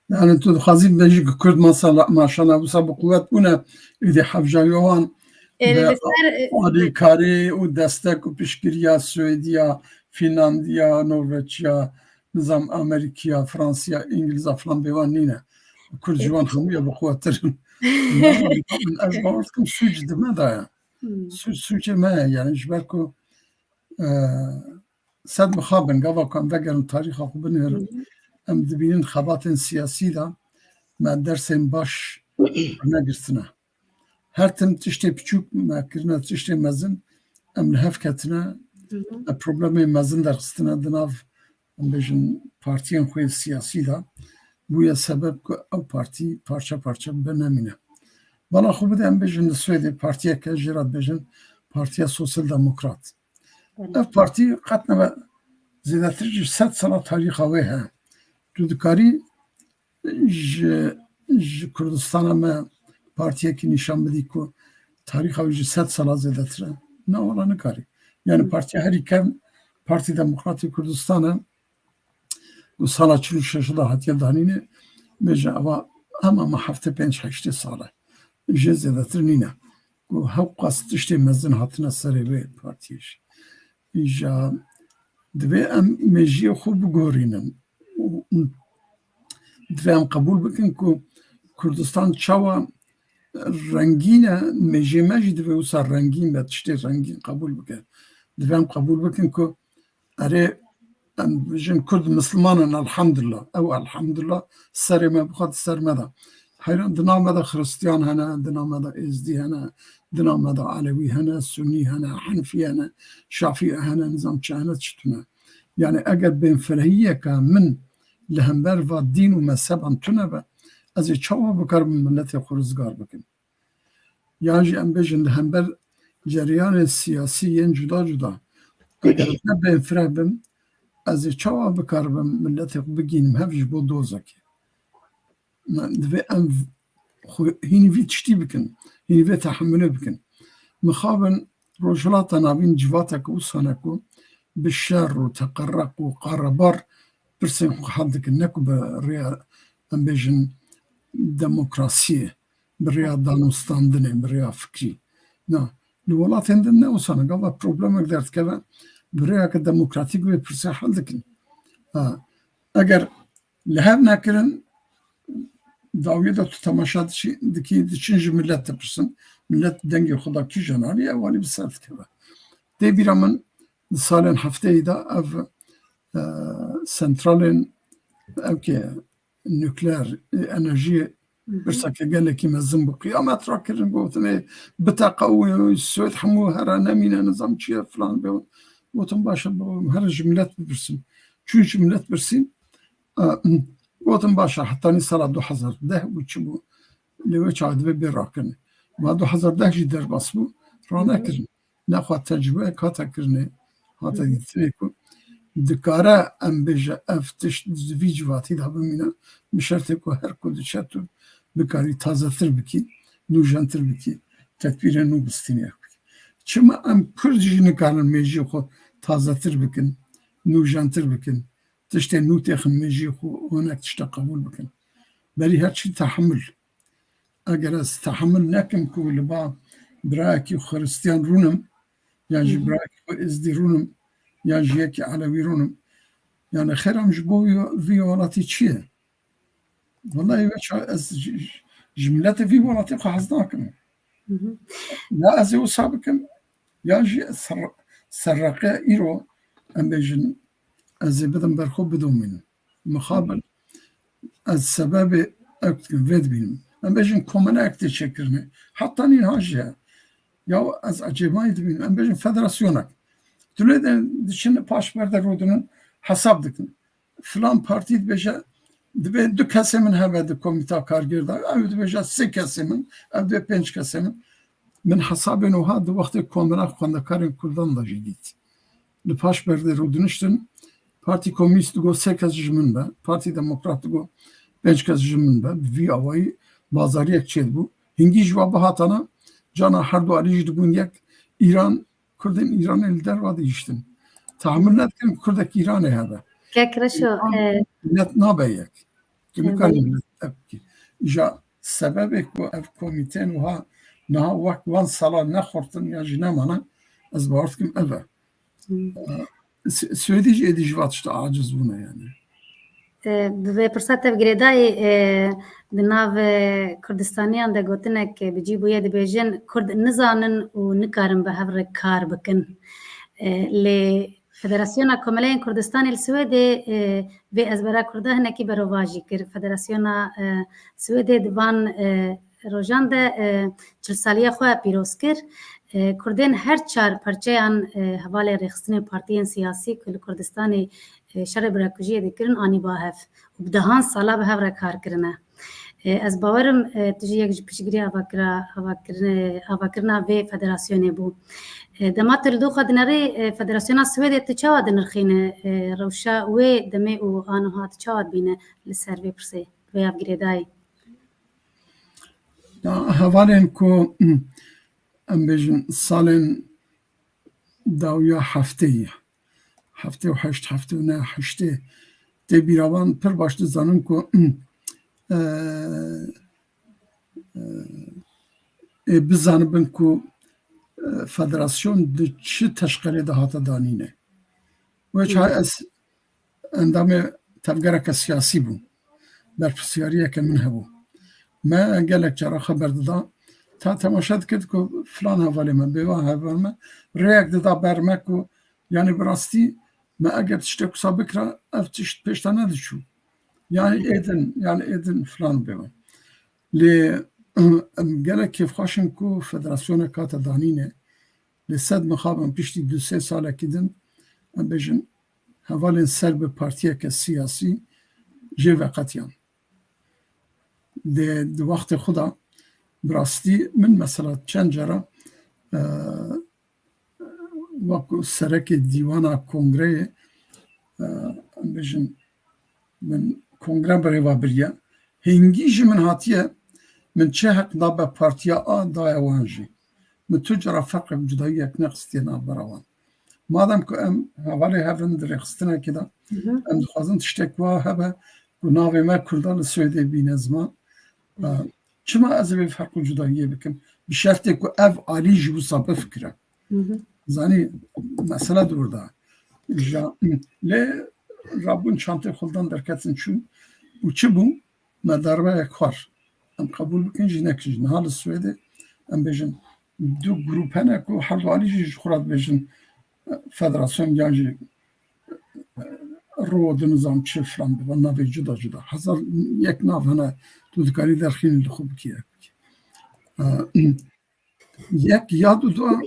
Yani tu dixwazî bibêjî ku Kurd masala-, maşala wisa bi quwet bûne, êdî hevjariya wan Ê, bi li ser, e, alîkarî û destek û piştgiriya Swêdiya, Fînlandiya, Norveçya, nizam Amerîkiya, Fransiya, Îngilîza filan bê wan nîne. Kurd ji wan hemûya bi quwettir in. Min ez bawer dikim sûc di me de ye. Hmm. Sû-, sûcê me ye. Yani ji ber ku, e, sed mixabin, gava ku em vegerin tarîxa xwe binêrin, Hı hı. em dibînin xebatên siyasî de me dersên baş negirtine. Her tim tiştê piçûk me kirine tiştê mezin, em li hev ketine, Hı hı. me problemê mezin derxistine di nav, em bêjin, partiyên xwe yê siyasî de, bûye sebeb ku ew partî parçe parçe bibe, nemîne. Bala xwe bide, em bêjin li Swêdê partiyeke jê re dibêjin Partiya Sosyal Demokrat. Belê. Ev partî qet nebe zêdetir ji sed sala tarîxa wê heye. Tu dikarî ji, ji Kurdistana me partiyekî nîşan bidî ku tarîxa wî ji sed sala zêdetir e? Na, wela nikarî. Yani Hı. partiya herî kevn Partî Demokratî Kurdistan e. Û sala çil û şeş de hatiye danînê, bêje eva hema me heftê pênc heştê sal e. Jê zêdetir nîne. Ku hewqas tiştê mezin hatine serê wê partiyê jî. Îja divê em mêjiyê xwe bigorînin. Û divê em qebûl bikin ku Kurdistan çawa rengîn e, mêjê me jî divê wisa rengîn be, tiştê rengîn qebûl bike. Divê em qebûl bikin ku erê, em bijin Kurd Misliman in, elhamdulillah. Ew elhamdulillah serê me bixwe di ser me de. Heyran, di nav me de Xiristiyan hene, di nav me de Êzdî hene, di nav me de Elewî hene, Sunî hene, Henfî hene, Şafî hene, nizam çi hene, çi tune. Yani eger bênfirehiyeke min li hember va dîn û mezheban tune be, ez ê çawa bikaribim miletê xwe rizgar bikim? Yan jî em bêjin li hember cereyanên siyasî yên cuda cuda, eger ez ne bênfireh bim, ez ê çawa bikaribim miletê xwe bigihînim hev ji bo dozekê? Me divê em xwe hînî vî tiştî bikin, hînî vê tehemilê bikin. Mixabin Rojhilata Navîn civateke wisa ne ku bi şer û teqereq û qarebar pirsên xwe hel dikin, ne ku bi rêya, em bêjin, demokrasiyê, bi rêya danûstandinê, bi rêya fikrî. Na, li welatên din ne wisa ne. Gava problemek derdikeve, bi rêyeke demokratîk vê pirsê hel dikin. Ha, eger li hev nekirin, dawiyê de tu temaşa dişî-, dikî, diçin ji millet dipirsin. Millet dengê xwe da kîjan alî, ew alî bi ser dikeve. Tê bîra min di salên hefteyê de ev, e, santralên, ew kê, nukleer, e, enerjiyê Hı hı. pirseke gelekî mezin bû. Qiyamet rakirin, gotinê, biteqe û Swêd hemû here nemîne, nizam çi ye filan be. Gotin, baş e, baba, here ji millet bipirsin. Çûn ji millet pirsîn, e, Gotin, baş e, hetanî sala du hezar deh bû, çi bû? Lê wê çax divê bê rakirin. Ma du hezar deh jî derbas bû, ranekirin. Nexwe tecrubeyek hate kirinê, hate dîtinê ku dikare, em bêje, ev tişt di vî civatî de bimîne, bi şertê ku her ku diçe tu bikarî tazetir bikî, nûjentir bikî, tedbîrên nû bistînê bikî. Çima em Kurd jî nikarin mêjiyê xwe tazetir bikin, nûjentir bikin, tiştên nû têxin mêjiyê xwe, hinek tişta qebûl bikin? Berî her çî tehemul. Eger ez tehemul nekim ku li ba birayekî Xiristiyan rûnim, yan jî birayekî xwe Êzdî rûnim, yan jî yekî Elewî rûnim, yani xêr em ji bo vî, vî welatî çi ye? Wellahî weça ez ji, ji miletê vî welatî xwe hez nakim. Ya ez ê wisa bikim, yan jî ser, serreqe îro, em bêjin, ez ê bidim ber xwe bidomînim. Mixabin, ez sebebê ew dikim, vê dibînim. Em bêjin komeleyek tê çêkirinê. Heta nîha jî heye. Ya ez ecêbayî dibînim. Em bêjin federasyonek. Tu lê de diçin paş berde rûdinin, hesab dikin. Filan partî dibêje, dibê du kesê min hebe di komîta kargêr de. Ew dibêje sê kesê min, ev dibê pênc kesê min. Min hesabên wiha di wextê komela xwendekarên Kurdan de jî dît. Li paş berdê rûdiniştin, Partî Komînîst digot sê kes ji min be, Partî Demokrat digot pênc kes ji min be, bi vî awayî bazariyek çêdibû. Hingî ji wa bihatana, cana her du alî jî dibûn yek, Îran, Kurdên Îranê li derva dihiştin. Tahmil nedikirin Kurdek Îranê hebe. Kek Reşo, Îran e, millet nabe yek. Tu Evet. nikarî millet ev bikî. Îja sebebê ku ev komîteyên wiha niha wek wan sala nexurtin ya jî nemane, ez bawer dikim ev e. Hmm. E, Swe-, Swêdî jî êdî ji va tişta aciz bûne yani. E, bi vê pirsa te girêdayî, e, di nav, e, Kurdistaniyan de gotinek, e, bi cî bûye, dibêjin Kurd nizanin û nikarin bi hev re kar bikin. E, lê Federasyona Komeleyên Kurdistanê li Swêdê, e, vê ezbera Kurda hinekî berovajî kir. Federasyona, e, Swêdê di van, e, rojan de, e, çil saliya xwe pîroz kir. E, Kurdên her çar perçeyan, e, hevalên rêxistinên partiyên siyasî ku li Kurdistanê, e, şerê birakujiyê dikirin, anî ba hev û bi dehan sala bi hev re kar kirine. E, ez bawerim, e, tu jî yek ji piştgirî avakira-, avakirine-, avakirina vê federasyonê bû. E, dema tu li doxa dinerî, e, Federasyona Swêdê tu çawa dinirxîne, e, rewşa wê demê û a niha tu çawa dibîne li ser vê pirsê, vê yavgirêdayî? Ya, hevalên ku, em bêjin, salên dawiya heftê ye, heftê û heşt, heftê û neh, heştê, tê bîra wan pir baş dizanin ku, e, e, ê bizanibin ku, e, federasyon di çi teşqelê de hate danîne. Wê çaxê ez endamê tevgereke siyasî bûm. Berpirsyariyeke min hebû. Me gelek cara xeber dida. Ta temaşe dikir ku filan hevalê me, bêvan hevalê me rêyek dida ber me ku, yani, bi rastî me eger tiştek wisa bikira, ev tişt pêş de nediçû. Yani êdin, yani êdin filan bêvan. Lê em gelek kêfxweş in ku federasyoneke hate danîne. Lê sed mixabin piştî du sê salekî din, em bêjin, hevalên ser bi partiyeke siyasî jê veqetiyan. Di, di wextê xwe de bi rastî min mesela çend cara, e, wek serekê dîwana kongreyê, e, em bêjin, min kongre bi rêva biriye. Hingî ji min hatiye, min çi heq da be partiya A, daye wan jî. Min tu cara ferq û cudayiyek nexistiye navbera wan. Madem ku em hevalê hev in di rêxistinekê de, Hı hı. em dixwazin tiştek wa hebe ku navê me Kurda li Swêdê bîne ziman. E, çima ez ê vê ferq û cudayiyê bikim? Bi şertê ku ev alî jî wisa bifikire. Hı hı. Zanî, mesele di wir de. Ja, lê rabûn çantê xwe li dan derketin çûn. Û çi bû? Me darbeyek xwar. Em qebûl bikin jî nekin jî. Niha li Swêdê em bêjin du grûp hene ku her du alî jî ji xwe re dibêjin, e, federasyon yan jî, e, ro di nizam çi filan dibe navê cuda cuda. Hezar yek nav hene tu dikarî derxînî li xwe bikî, yek bikî. E, Yek ya du da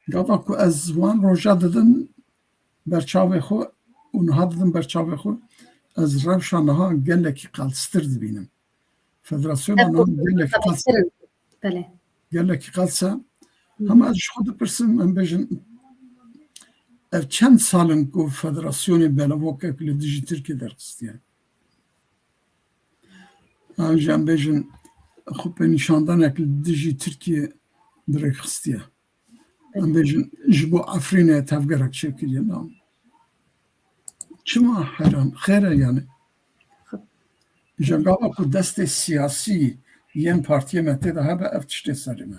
gava ku ez wan roja didim ber çavê xwe û niha didim ber çavê xwe, Ez rewşa niha gelekî qelstir dibînim. Federasyona niha gelekî qels, Belê. Gelekî qels e. Hema ez ji xwe dipirsim, em bêjin, ev çend sal in ku federasyonê belevokek li dijî Tirkiyê derxistiye? An jî em bêjin, xwe pênîşandanek li dijî Tirkiyê dirêxistiye. Em bêjin, ji bo Efrînê tevgerek çêkiriye, na. Çima heyran? Xêr e yani. Ji gava ku destê siyasî yên partiyê me tê de hebe, ev tiştê serê me.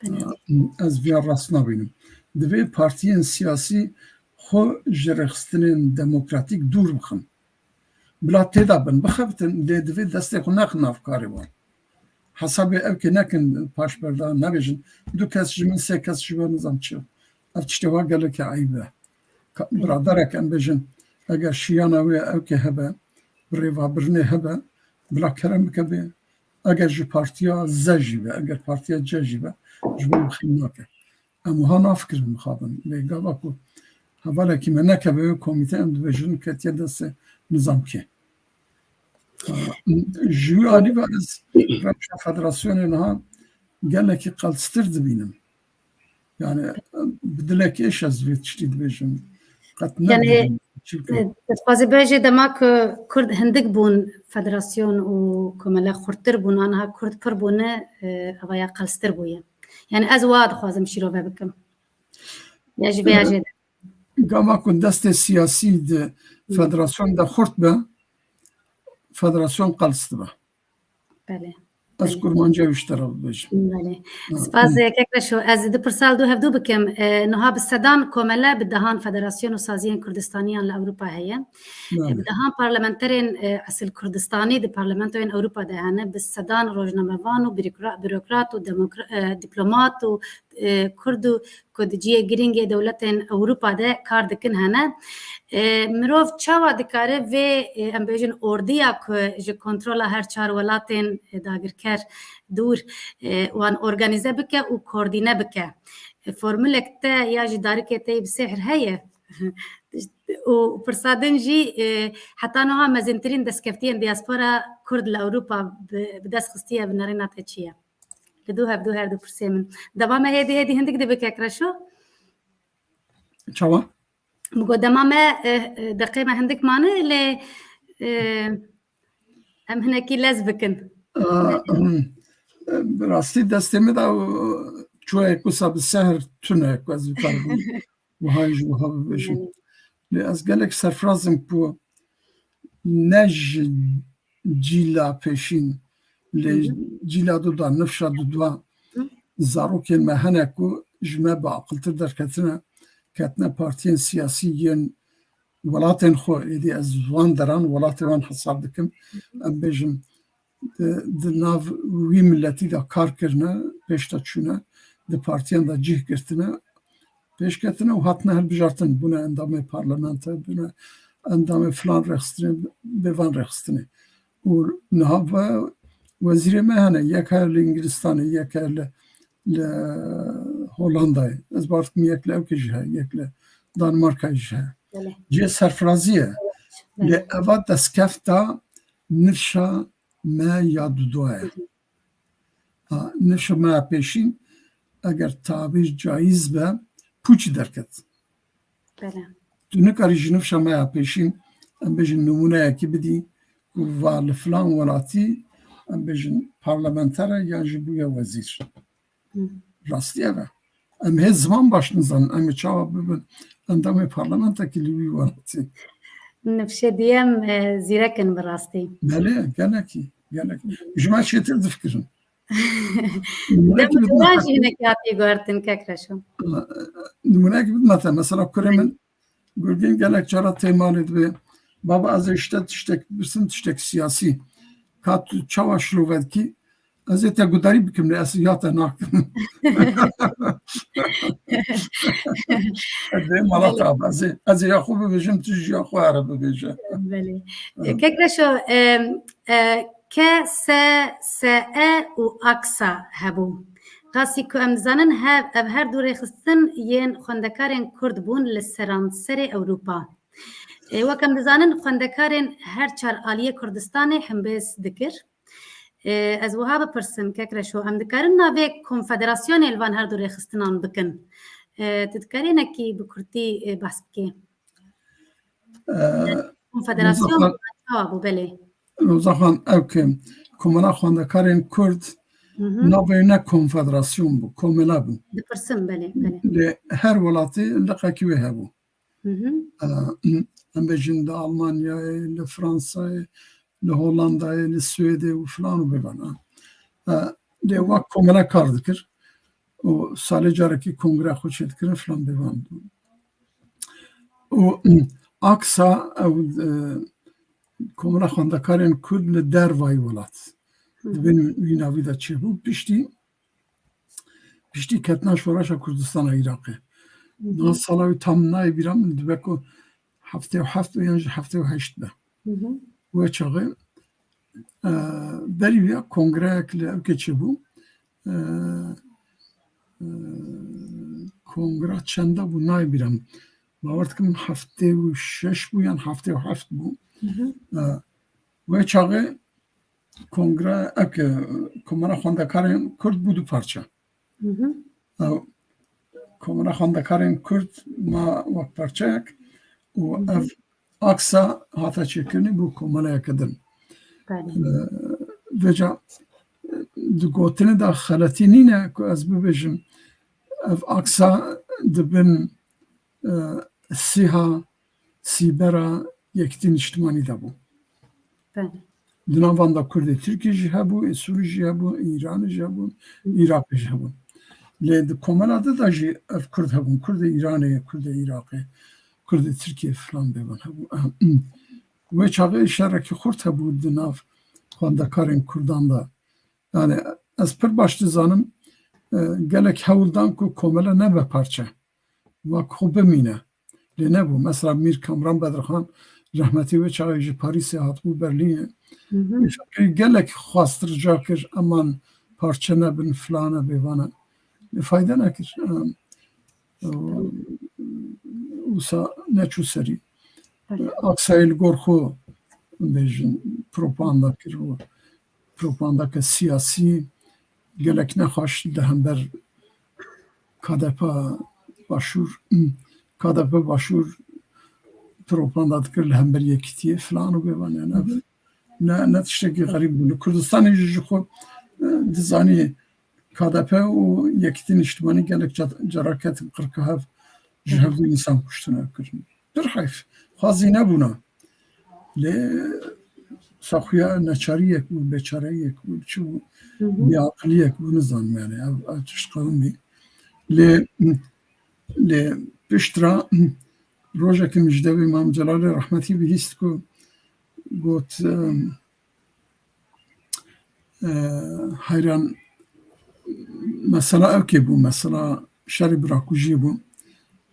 Belê. Ez viya rast nabînim. Divê partiyên siyasî xwe ji rêxistinên demokratîk dûr bixin. Bila tê de bin, bixebitin, lê divê destê xwe nexin nav karê wan. Hesabê ew kê nekin paşberdan, nebêjin, du kes ji min, sê kes ji we, nizam çi. Ev tiştê wa gelekî eyb e. Ka-, biraderek em bêjin, eger şiyana wê ew kê hebe, bi rêvabirinê hebe, bila kerem bike bê. Eger ji partiya ze jî be, eger partiya ce jî be, ji bo min xîm nake. Em wiha nafikirin mixabin. Lê gava ku hevalekî me nekeve wê komîte, em dibêjin ketiye destê nizamkê. Ji wî alî ve ez rewşa federasyonê niha gelekî qelstir dibînim. Yani bi dilekî êş ez vê tiştî dibêjim. Qet Yani, nedibînim. Çi bikim? Dixwazî bêjê dema ku Kurd hindik bûn, federasyon û komele xurttir bûn, aniha Kurd pir bûne, e, evaya qelstir bûye. Yani ez wa dixwazim şîrove bikim. Ya ji vê ya jê de. Gava ku destê siyasî di federasyon de xurt be, federasyon qels dibe. Belê. Ez Belê. kurmancî wî ji te re bibêjim. Belê. Ha, Spas, hı. e, kek Reşo. Ez du pirsa li dû hevdû bikim. E, niha bi sedan komele, bi dehan federasyon û saziyên Kurdistaniyan li Ewropa heye. E, Belê. bi dehan parlamenterên, e, esil Kurdistanî di parlamentoyên Ewropa de hene. Bi sedan rojnamevan û bürokra-, bürokrat û demokra-, e, diplomat û, e, Kurd û ku di cihê girîngê dewletên Ewropa de kar dikin hene. E, mirov çawa dikare vê, e, em bêjin ordiya ku ji kontrola her çar welatên, e, dagirker dûr, e, wan organîze bike û koordîne bike? E, formulek te ya ji darikê te yê bi sêhr heye? Û pirsa din jî, e, heta niha mezintirîn destkeftiyên diaspora Kurd li Ewropa bi, bi dest xistiye, bi nerêna te çi ye? Li dû hevdû her du pirsê min. Dema me hêdî hêdî hindik dibe kek Reşo. Çawa? Min got dema me, eh, eh, deqê me hindik mane lê, eh, em hinekî lez bikin. Ah, hmm. Bi rastî destê min de çûyek wisa bi sehr tune ku ez bikarim wiha ji wiha bibêjim. Belê. Lê ez gelek serfiraz im ku ne ji cîla pêşîn, lê Hı hı. cîla duda, nifşa duda Hı. zarokên me hene ku ji me bi aqiltir derketine, ketine partiyên siyasî yên welatên xwe, êdî ez wan deran welatê wan hesab dikim. Em bêjin, di, di nav wî miletî de kar kirine, pêş de çûne, di partiyan de cih girtine, pêş ketine û hatine hilbijartin, bûne endamê parlamento, bûne endamê filan rêxistinê, bê van rêxistinê. Û niha ve wezîrê me hene, yek heye li Îngilistanê, yek heye li, li Hollandayê. Ez bawer dikim yek li ewkê jî heye, yek li Danmarkayê jî heye. Belê. Cihê serfirazî ye. Belê. Lê eva destkefta nifşa me ya dudoye. Hı hı. Ha, nifşa me ya pêşîn, eger tabîr caiz be, pûçî derket. Belê. Tu nikarî ji nifşa me ya pêşîn, em bêjin nimûneyekî bidî, ku va li filan welatî, em bêjin parlamenter e yan jî bûye wezîr. Hı. Rastî ev e. Em hê ziman baş nizanin. Em ê çawa bibin endamê parlamentekî li wî welatî? Nifşê diyem, e, zîrek in bi rastî. Belê, gelekî, gelekî. Ji me çêtir difikirin. Dem Nimûnekî bidime wan te. Jî hinek hatiye guhertin kek Reşo. Nimûnekî bidime te. Mesela kurê min Gulgîn gelek cara tê malê dibê, "Baba, ez ê ji te tiştek bipirsim, tiştek siyasî. Ka tu çawa şilove dikî? Ez ê te gudarî bikim, lê ez ya te nakim." Ez ê mala te, Belê. ez ê, ez ê ya xwe bibêjim, tu jî ya xwe here bibêje. Belê. Evet. Kek Reşo, e, e, K S S E û aksa hebû. Qasî ku em dizanin, hev, ev her du rêxistin yên xwendekarên Kurd bûn li seranserê Ewropa. E, wek em dizanin, xwendekarên her çar aliyê Kurdistanê hembêz dikir. E, ez wiha bipirsim, kek Reşo, em dikarin navê konfederasyonê li van her du rêxistinan bikin? E, tu dikarî hinekî bi kurtî, e, behs bikî? E, Konfederasyon Muzaffar- çawa bû, belê. Muzaffar, ew ki Komela Xwendekarên Kurd Hı hı. navê ne konfederasyon bû, komela bû. Dipirsim, belê, belê. Lê her welatî liqekî wê hebû. Hı hı. E, em bêjin di Almanyayê, li Fransayê, li Hollandayê, li Swêdê û filan û bêvan. E, lê wek komela kar dikir û salê carekî kongre xwe çêdikirin filan bêvan. Û, aksa ew, e, Komela Xwendekarên Kurd li dervayî welat. Hı hı. Di bin wî navî de çêbû. Piştî, piştî ketina Şoreşa Kurdistana Iraqê. Hı hı. Niha sala wî tam nayê bîra min, dibe ku heftê û heft be yan jî heftê û heşt be. Hı hı. Wê çaxê, e, berî vê kongreyek li Ewkê çêbû. E, e, kongra çenda bû, nayê bîra min. Bawer dikim heftê û şeş bû yan heftê û heft bû. Hı hı. E, wê çaxê kongre, eke, Komela Xwendekarên Kurd bû du parçe. Hı hı. Ew, Komela Xwendekarên Kurd ma wek parçeyek û Hı hı. ev aksa hate çêkirinê bû komeleyeke din. Belê. E, vêca, e, di gotinê de xeletî nîne ku ez bibêjim, ev aksa di bin, e, sîha sîbera Yekîtî Niştimanî de bû. Belê. Di nav van de Kurdê Tirkî jî hebû, ê Sûrî jî hebû, ê Îranê jî hebû, Iraqê jî hebû. Lê di komela din de jî ev Kurd hebûn. Kurdê Îranê, Kurdê Iraqê, Kurdê Tirkiyê filan bêvan hebû. Wê çaxê şerekî xurt hebû di nav xwendekarên Kurdan de. Yani ez pir baş dizanim, e, gelek hewl dan ku komele nebe parçe. Wek xwe bimîne. Lê nebû. Mesela Mîr Kamran Bedirxan rehmetî wê çaxê ji Parîsê hatibû Berlînê. Hı hı. Wî fikirî gelek xwest rica kir, eman parçe nebin, filane bêvane. Lê fayde nekir. Em, e, wisa neçû serî. Belê. Aksayê li gor xwe bêjin, propaganda kir û propagandake siyasî gelek nexweş li hember K D P Başûr, K D P Başûr propaganda dikir li hember yekîtiyê filan û bêvan, yani ev ne, ne tiştekî xerîb bû. Li Kurdistanê jî ji xwe, e, dizanî K D P û Yekîtî Niştimanî gelek ca-, cara ketin qirka hev, ji Hı hı. hev du însan kuştin ev kirin. Pir heyf. Xwazî nebûna. Lê saxuya neçariyek bû, bêçareyek bû, çi bû? Hı hı. Bêaqiliyek bû, nizanim yani. Ev, ev tişt qewim bî. Lê, lê pişt ra rojekî min ji devê Mam Celalê rehmetî bihîst ku got, em, e, heyran, mesela ew kê bû, mesela şerê birakujiyê bû.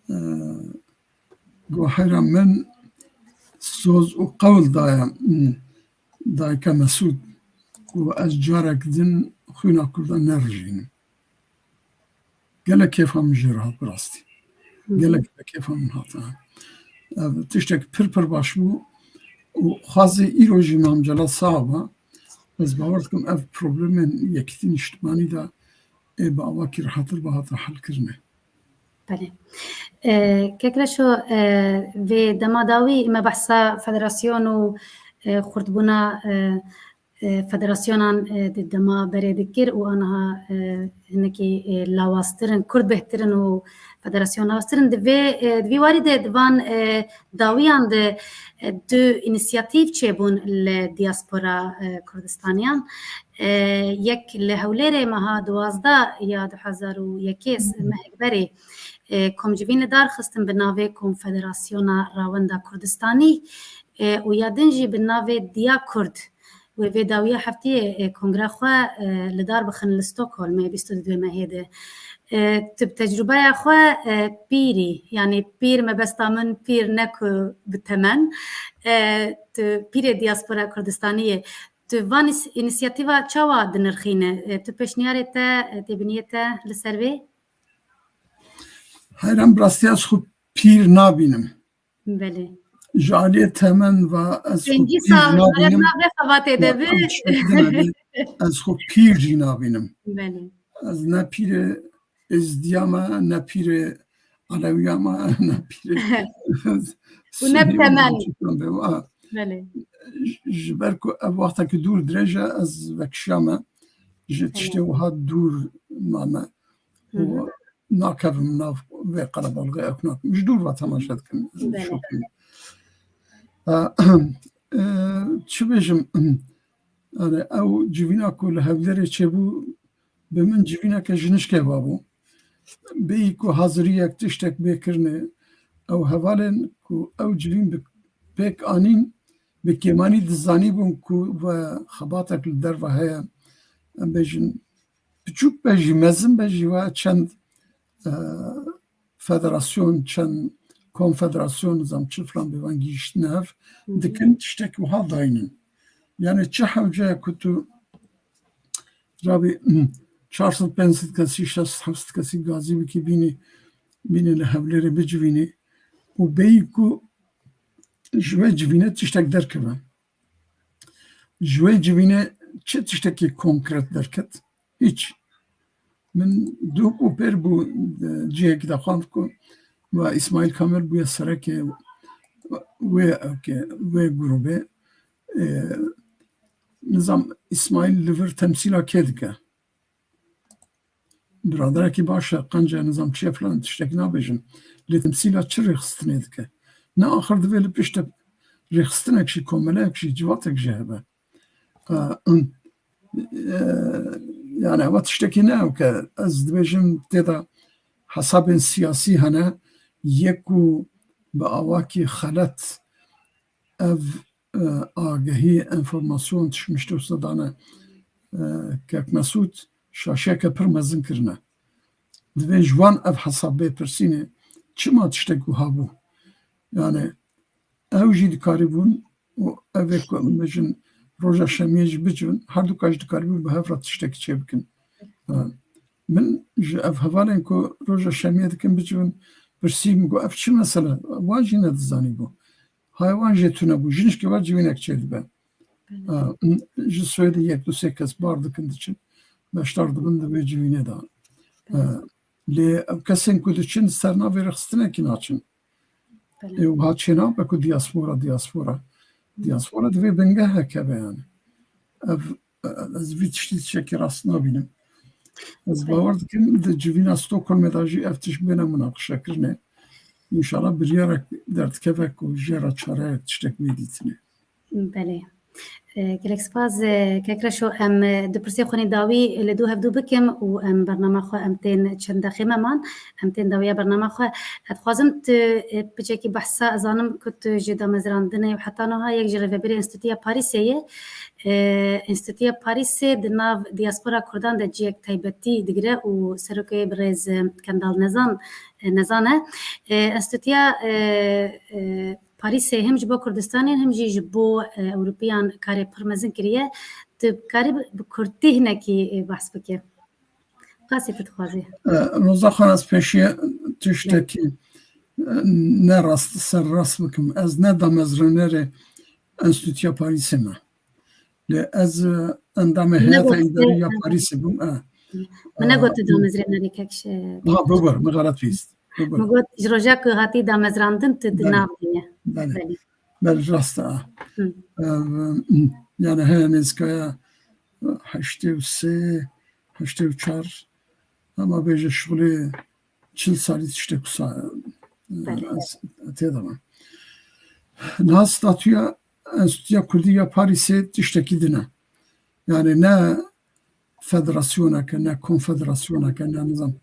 E, Got, heyran, min soz û qewl daye, hmm, dayika Mesûd, ku ez carek din xwîna Kurdan nerijînim. Gelek kêfa min jê re hat bi rastî. Hı hı. Gelek bi kêfa min hat, ha. Ev tiştek pir pir baş bû û xwazê îro jî Mam Celal sax be. Ez bawer dikim ev problemên yekîtî niştimanî de ê bi awakî rehetir bihata helkirinê. Belê. E, kek Reşo, e, vê dema dawî me behsa federasyon û, e, xurtbûna, e, e, federasyonan, e, di dema berê dikir û aniha, e, hinekî, e, lawaztir in, kurt bêhtir in û federasyon lawaztir in. Di vê, e, di vî warî de di van, e, dawiyan de, e, du înîsiyatîf çêbûn li diaspora, e, Kurdistaniyan. E, yek li Hewlêrê meha duwazdeh ya du hezar û yekê s-, mehek berê, e, komcivîn li dar xistin bi navê Konfederasyona Rawenda Kurdistanî, e, û ya din jî bi navê Diya Kurd. Wê vê dawiya heftiyê, e, kongra xwe, e, li dar bixin li Stockholmê bîst û du mehê de. E, tu bi tecrûbeya xwe, e, pîrî, yanî pîr mebesta min pîr ne ku bi temen, e, tu pîrê diaspora Kurdistanî yê. Tu van îs-, înîsiyatîfa çawa dinirxîne? E, tu pêşniyarê te, e, têbiniyê te li ser vê? Heyran, bi rastî ez xwe pîr nabînim. Belê. Ji aliyê temen ve ez xwe Pêncî pîr sal nabînim. Navê xebatê de bi. Ew tiştek din e, ez xwe pîr jî nabînim. Belê. Ez ne pîrê Êzidiya me, ne pîrê Elewiya me, ne pîrê Û ne Sunî û temen. Belê. Ji ber ku ev wextekî dûr dirêj e, ez vekişiyame ji tiştê Belê. Wiha dûr mame. Û Hı hı. nakevim nav vê qerebalixê, ew nakim. Ji dûr ve temaşe dikim. Belê. Şokî. E, e, çi bêjim? Yani ew civîna ku li Hewlêrê çêbû, bi min civîneke ji nişkê ve bû. Bêyî ku haziriyek tiştek bê kirine, ew hevalên ku ew civîn bi pêk anîn, bi kêmanî dizanîbûn ku ve xebatek li derve heye, em bêjin, biçûk be jî, mezin be jî, ve çend, e, federasyon, çend konfederasyon, nizam çi filan bêvan gihîştine hev, Hı hı. dikin tiştek wiha dayînin. Yani çi hewce ye ku tu rabî çar sed pênc sed kesî, şeş sed heft sed kesî gazî bikî bînî, bînî li Hewlêrê bicivînî û bêyî ku ji wê civîne tiştek derkeve. Ji wê civîne çi tiştekî konkret derket? Hiç. Min du û pêr bû, e, cihekî de xwend ku ve Îsmaîl Kamil bûye serekê wê, ewkê, wê grûbê. E, nizam Îsmaîl li vir temsîla kê dike? Biraderekî baş e, qenc e, nizam çi ye filan tiştekî nabêjin. Lê temsîla çi rêxistinê dike? Ne axir divê li pişt de rêxistinek jî, komeleyek jî, civatek jî hebe. E, e, yani ewa tiştekî ne ew ke ez dibêjim tê de hesabên siyasî hene, yek ku bi awakî xelet ev, e, agehî, enformasyon tişt mişt wisa dane, e, Kek Mesûd şaşiyeke pir mezin kirine. Divê ji wan ev hesab bê pirsînê, çima tiştek wiha bû? Yani ew jî dikarîbûn û ev ê ku em bêjin roja şemiyê jî bicivin, her du ka jî dikarîbûn bi hev re tiştekî çêbikin. E, min ji ev hevalên ku roja şemiyê dikin bicivin pirsî, min got, ev çi mesele? Wan jî nedizanîbû. Hay wan jê tune bû. Ji nişkê ve civînek çêdibe. Belê. E, ji Swêdê yek du sê kes bar dikin diçin. Beşdar dibin di vê civînê de. E, Belê. Lê ew kesên ku diçin ser navê rêxistinekî naçin. Belê. Ê, wiha çênabe ku diaspora, diaspora. Diaspora divê bingehek hebe yani. Ev, e, ez vî tiştî tiştekî rast nabînim. Ez Belê. bawer dikim di civîna Stockholmê de jî ev tişt bêne munaqişekirinê. Înşallah biryarek derdikeve ku jê re çareyek tiştek bê dîtinê. Belê. E, gelek spas, e, Kek Reşo, em, e, du pirsê xwe nî dawî li dû hevdû bikim û em bernama xwe em tên çend deqê me man, em tên dawiya bernama xwe. Ez dixwazim tu, e, piçekî behsa, ez zanim ku tu ji damezrandinê û heta niha yek ji rêvebirê Enstîtuya Parîsê ye. E, Enstîtuya Parîsê di nav diaspora Kurdan de cihek taybetî digire û serokê birêz, e, Kendal Nezan, e, Nezan e. E, Enstîtuya, e, e, Parîsê hem ji bo Kurdistanê hem jî ji bo, e, Ewropiyan karê pir mezin kiriye. Tu karî bi, bi kurtî hinekî, e, behs bike. Qasî tu dixwazî? E, Roza Xan, ez pêşiye tiştekî, e, ne rast, ser rast bikim. Ez ne damezrênerê Enstîtuya Parîsê me. Lê ez, e, endamê Min heyeta negot, îdarî ya e, Parîsê bûm. E. Min negot tu damezrênerê kek, e, Ha, bibir, min xelet bihîst. Bibir. Min got, ji roja ku hatî damezrandin, tu di Belê. nav de ye. Belê. Belê. Belê, rast e. Hı. Ev, yani heye nêzîkaya heştê û sê, heştê û çar, ama bêje şixulê çil salî tiştek wisa, e, Belê. ez tê de me. Niha statûya Enstîtuya Kurdî ya Parîsê tiştekî din e. Yani ne federasyoneke, ne konfederasyoneke, ne nizam.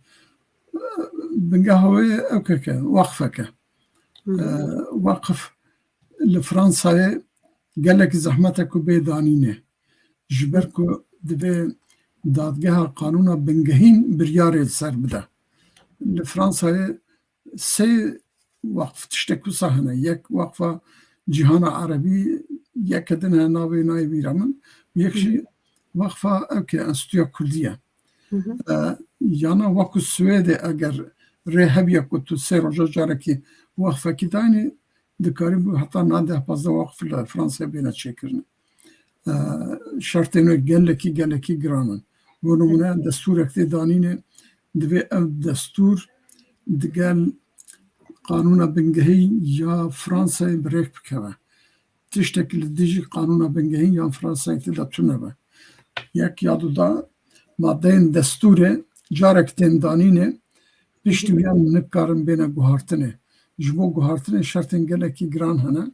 Bingeha wê ewkeke, waqfeke. Hı hı. E, waqf li Fransayê gelek zehmet e ku bê danînê. Ji ber ku divê dadgeha qanûna bingehîn biryarê li ser bide. Li Fransayê sê waqf tiştek wisa hene. Yek waqfa Cîhana Erebî, yeke din hene navê nayê bîra min. Yek jî waqfa ewkê Enstîtuya Kurdî ye. Hı hı. E, yana wekî Swêdê eger rê hebiya ku tu sê roja carekî waqfekî dayînî, dikarîbû heta niha deh pazdeh waqif li Fransayê bêne çêkirin. E, şertên wê gelekî, gelekî giran in. Bo nimûne, destûrek tê danînê, divê ew destûr digel qanûna bingehî ya Fransayê bi rêk bikeve. Tiştek li dijî qanûna bingehî yan Fransayê tê de tune be. Yek ya du da madeyên destûrê carek tên danînê, piştî wiyan nikarin bêne guhartinê. Ji bo guhartinê şertên gelekî giran hene.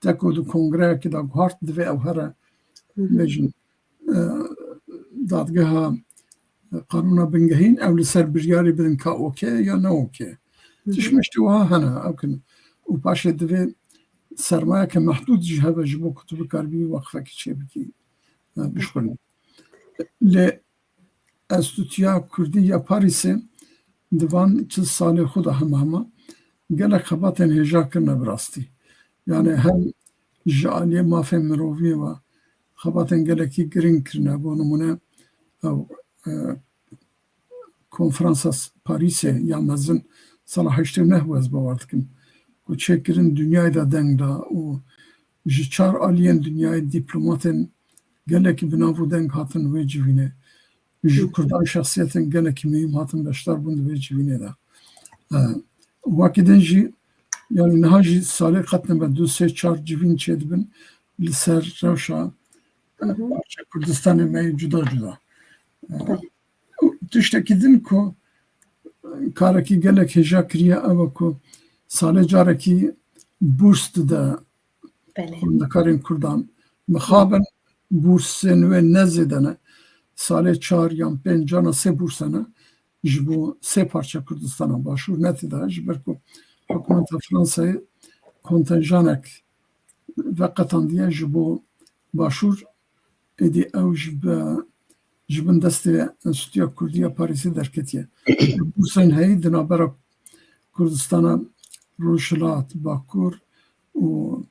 Te ku di kongreyekê de guhart, divê ew here, bêjin, e, dadgeha, e, qanûna bingehîn, ew li ser biryarê bidin ka okey ya ne okey. Tişt miştî wiha hene, ew kin. Û paşê divê sermayeke mehdûd jî hebe ji bo ku tu bikaribî weqfekî çêbikî, e, bişxulî. Lê Enstîtuya Kurdî ya Parîsê di van çil salê xwe de hema hema gelek xebatên hêja kirine bi rastî. Yani hem ji aliyê mafên mirovî ve xebatên gelekî giring kirine. Bo nimûne ew, e, konferansa Parîsê ya mezin sala heştê û neh bû, ez bawer dikim, ku çêkirin, dinyayê de deng da û ji çar aliyên dinyayê dîplomatên gelekî bi nav û deng hatin wê civînê. Ji Kurdan şexsiyetên gelekî muhîm hatin beşdar bûn di vê civînê de. E, wekî din jî, yani niha jî salê qet nebe du sê çar civîn çêdibin li ser rewşa, e, parça Kurdistanê me yê cuda cuda. E, û tiştekî din ku karekî gelek hêja kiriye ew e ku salê carekî bûrs dide xwendekarên Kurdan. Mixabin bûrsên wê ne zêde ne. Salê çar yan pênc cana sê bûrs hene ji bo sê parça Kurdistana Başûr ne tê de, ji ber ku hikûmeta Fransayê kontenjanek veqetandiye ji bo Başûr, êdî ew ji bi, ji bin destê Enstîtuya Kurdî ya Parîsê derketiye. Bûrsên heyî di navbera Kurdistana Rojhilat, Bakur û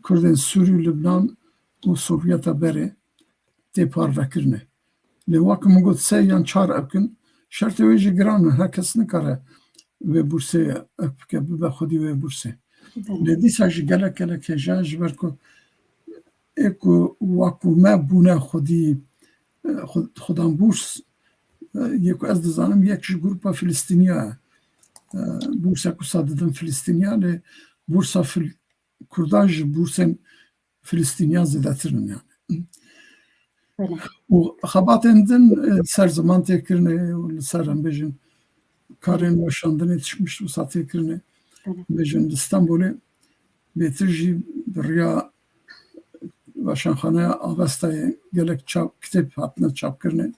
Kurdên Sûrî û Libnan û Sovyeta berê tê parvekirinê. Lê wek min got, sê yan çar ew kin, şertê wê jî giran in, her kes nikare vê bûrsê ek bike, bibe xwedî wê bûrsê. Lê dîsa jî gelek gelek hêja, ji ber ku ê ku wek û me bûne xwedî, e, xwe-, xwedan bûrs, e, yê ku ez dizanim, yek ji grupa Filistîniya ye. E, bûrsek wisa didin Filistîniya, lê bûrsa Fil-, Kurda ji bûrsên Filistîniya zêdetir in yani. Û xebatên din, e, li ser ziman tê kirinê û li ser, em bêjin, karên weşandinê tişt mişt wisa tê kirinê. Em bêjin, li Stenbolê bêtir jî bi riya Weşanxaneya Avestayê gelek çap, kitêb hatine çapkirinê.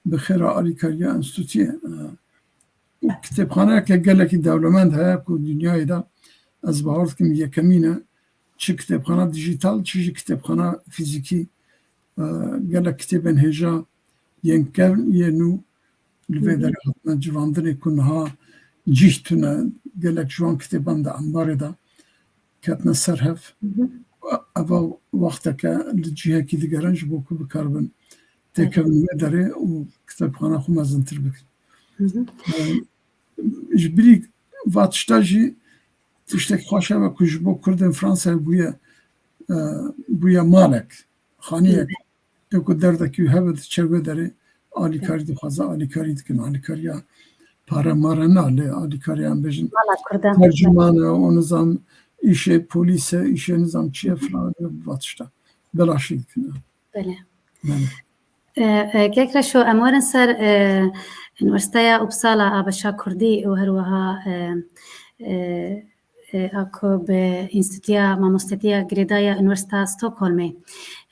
Bi xêra alîkariya enstîtuyê, e, û kitêbxaneyeke gelekî dewlemend heye ku dinyayê de ez bawer dikim yekemîn e. Çi kitêbxana dijîtal, çi jî kitêbxana fîzîkî, e, gelek kitêbên hêja yên kevn, yên nû li vê derê hatine civandinê ku niha cih tune, gelek ji wan kitêban di embarê de ketine ser hev. Eva wexteke li cihekî digerin ji bo ku bikaribin têkevin vê derê û kitêbxana xwe mezintir bikin. Ji birî va tişta jî tiştek xweş hebe ku ji bo Kurdên Fransayê bûye, e, bûye malek, xaniyek. Ê ku derdekî wî hebe diçe wê derê alîkarî dixwaze, alîkarî dikin. Alîkariya pare mare na, lê alîkariya em bêjin tercûman e, û nizam îşê polîs e, îşê nizam çi ye filan, va tişta. Belaşî dikin. Belê. Belê. E, e, Kek Reşo, em werin ser, e, Unîversîteya Uppsala a beşa Kurdî û her wiha, e, e, e, a ku bi Înstîtuya Mamostetiya girêdayî ya Unîversîteya Stockholmê,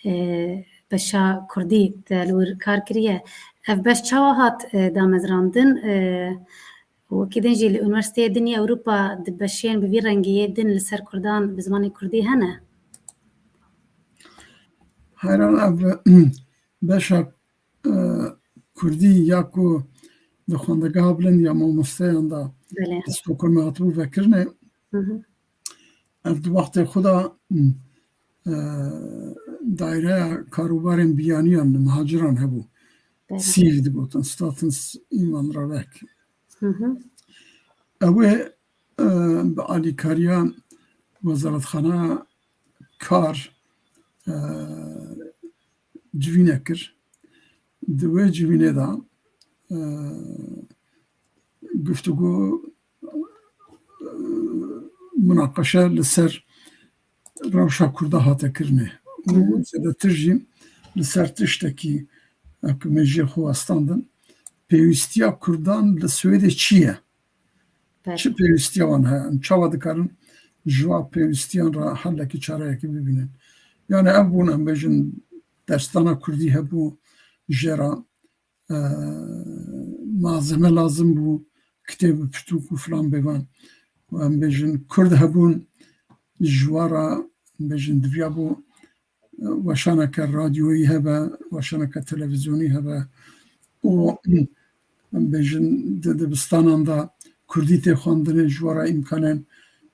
e, beşa Kurdî te li wir kar kiriye. Ev beş çawa hat, e, damezrandin? E, û wekî din jî li unîversîteyê din yê Ewropa di beşên bi vî rengî yê din li ser Kurdan bi zimanê Kurdî hene? Heyran ev beşa, e, Kurdî ya ku di xwendegeha bilind ya mamosteyan de, belê, li Stockholmê hatibû vekirinê. Hı hı. Ev di wextê xwe de, e, daîreya karûbarên biyaniyan, muhaciran hebû. Belê. SIV digotin, Statens Invandrarverk. Hı hı. Ew ê, e, bi alîkariya Wezaretxana Kar, e, civîne kir. Di wê civînê de, e, guftûgo, e, munaqeşe li ser rewşa Kurda hate kirinê û Hı hı. zêdetir jî li ser tiştekî, e, ku mêjiyê xwe westandin, pêwîstiya Kurdan li Swêdê çi ye? Belê. Çi pêwîstiya wan heye? Em çawa dikarin ji wan pêwîstiyan re hellekî çareyekî bibînin? Yani ev bûn, em bêjin, dersdana Kurdî hebû, jê re, e, malzeme lazim bû, kitêb û pirtûk û filan bêvan. Û em bêjin, Kurd hebûn, ji wan re, em bêjin, diviya bû, e, weşaneke radyoyî hebe, weşaneke televîzyonî hebe. Û, em bêjin, di dibistanan de Kurdî tê xwendinê, ji wan re îmkanên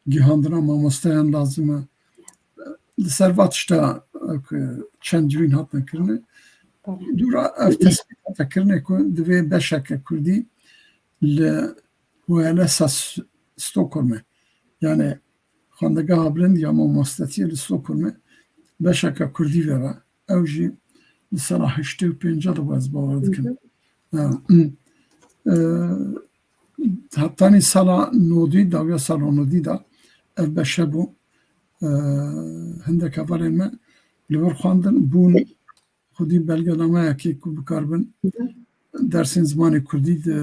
gihandina mamosteyan lazim e. Li ser va tişta, e, ku çend civîn hatine kirinê. Belê. Dûra ev tespît hate kirinê ku divê beşeke Kurdî li H L S S Stockholmê, yani Xwendegeha Bilind ya Mamostetiyê li Stockholmê beşeke Kurdî vebe. Ew jî li sala heştê û pênc de bû, ez bawer dikim. Hı hı. E, e, hetanî sala nodî, dawiya sala nodî de ev beşe bû. E, hindek hevalên me li vir xwendin, bûn xwedî belgenameyekê ku bikaribin Hı hı. dersên zimanê Kurdî di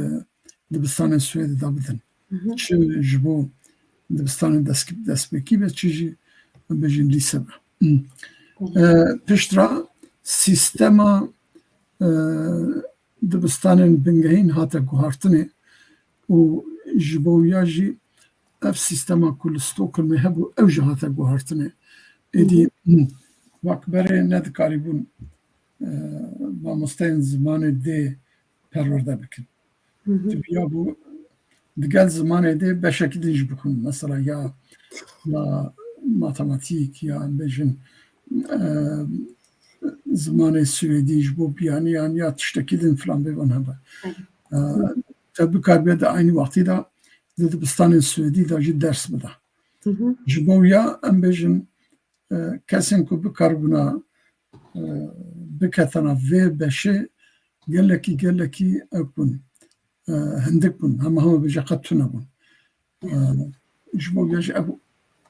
dibistanên Swêdê de bidin. Hı hı. Çi ji bo dibistanên dest-, destpêkî be, çi jî, em bêjin, lîse be. Hı. Hı hı. E, piştre sîstema, e, dibistanên bingehîn hate guhartinê û ji bo wiya jî ev sîstema ku li Stockholmê hebû, ew jî hate guhartinê. Êdî, Hı hı. wek berê nedikarîbûn, e, mamosteyên zimanê dê perwerde bikin. Hı hı. Diviyabû digel zimanê dê beşekî din jî bixwin. Mesela ya, ya matematîk, ya, em bêjin, e, zimanê swêdî ji bo biyaniyan ya tiştekî din filan bêvan hebe. Hı. E, te bikaribe di eynî wextî de di dibistanên swêdî de jî ders bide. Hı hı. Ji bo ya, em bêjin, e, kesên ku bikaribûna, e, biketana vê beşê gelekî, gelekî ew bûn, e, hindik bûn. Hema hema bêje qet tune bûn. E, ji bo ya jî ev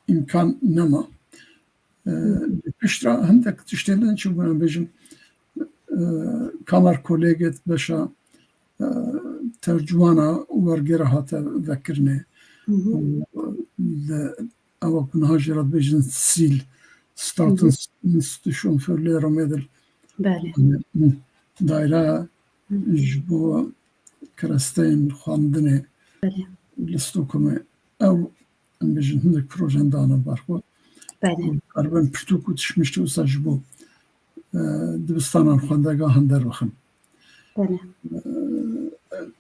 îmkan nema. E, Hı. Piştre hindek tiştên din çi bûn, em bêjin, e, Kammerkollegiet beşa, e, tercumana û wergêra hate vekirinê. Hı hı. Û, e, li ewa ku niha jê re dibêjin SIL, Statens Institution för Läromedel. Belê. Daîra Hı hı. ji bo keresteyên xwendinê Belê. Li Stockholmê. Ew, em bêjin, hindek projeyên dane ber xwe. Belê. Û dikaribin pirtûk û tiştmiştê wisa ji bo, e, dibistanan xwendegahan derbixin. Belê. E,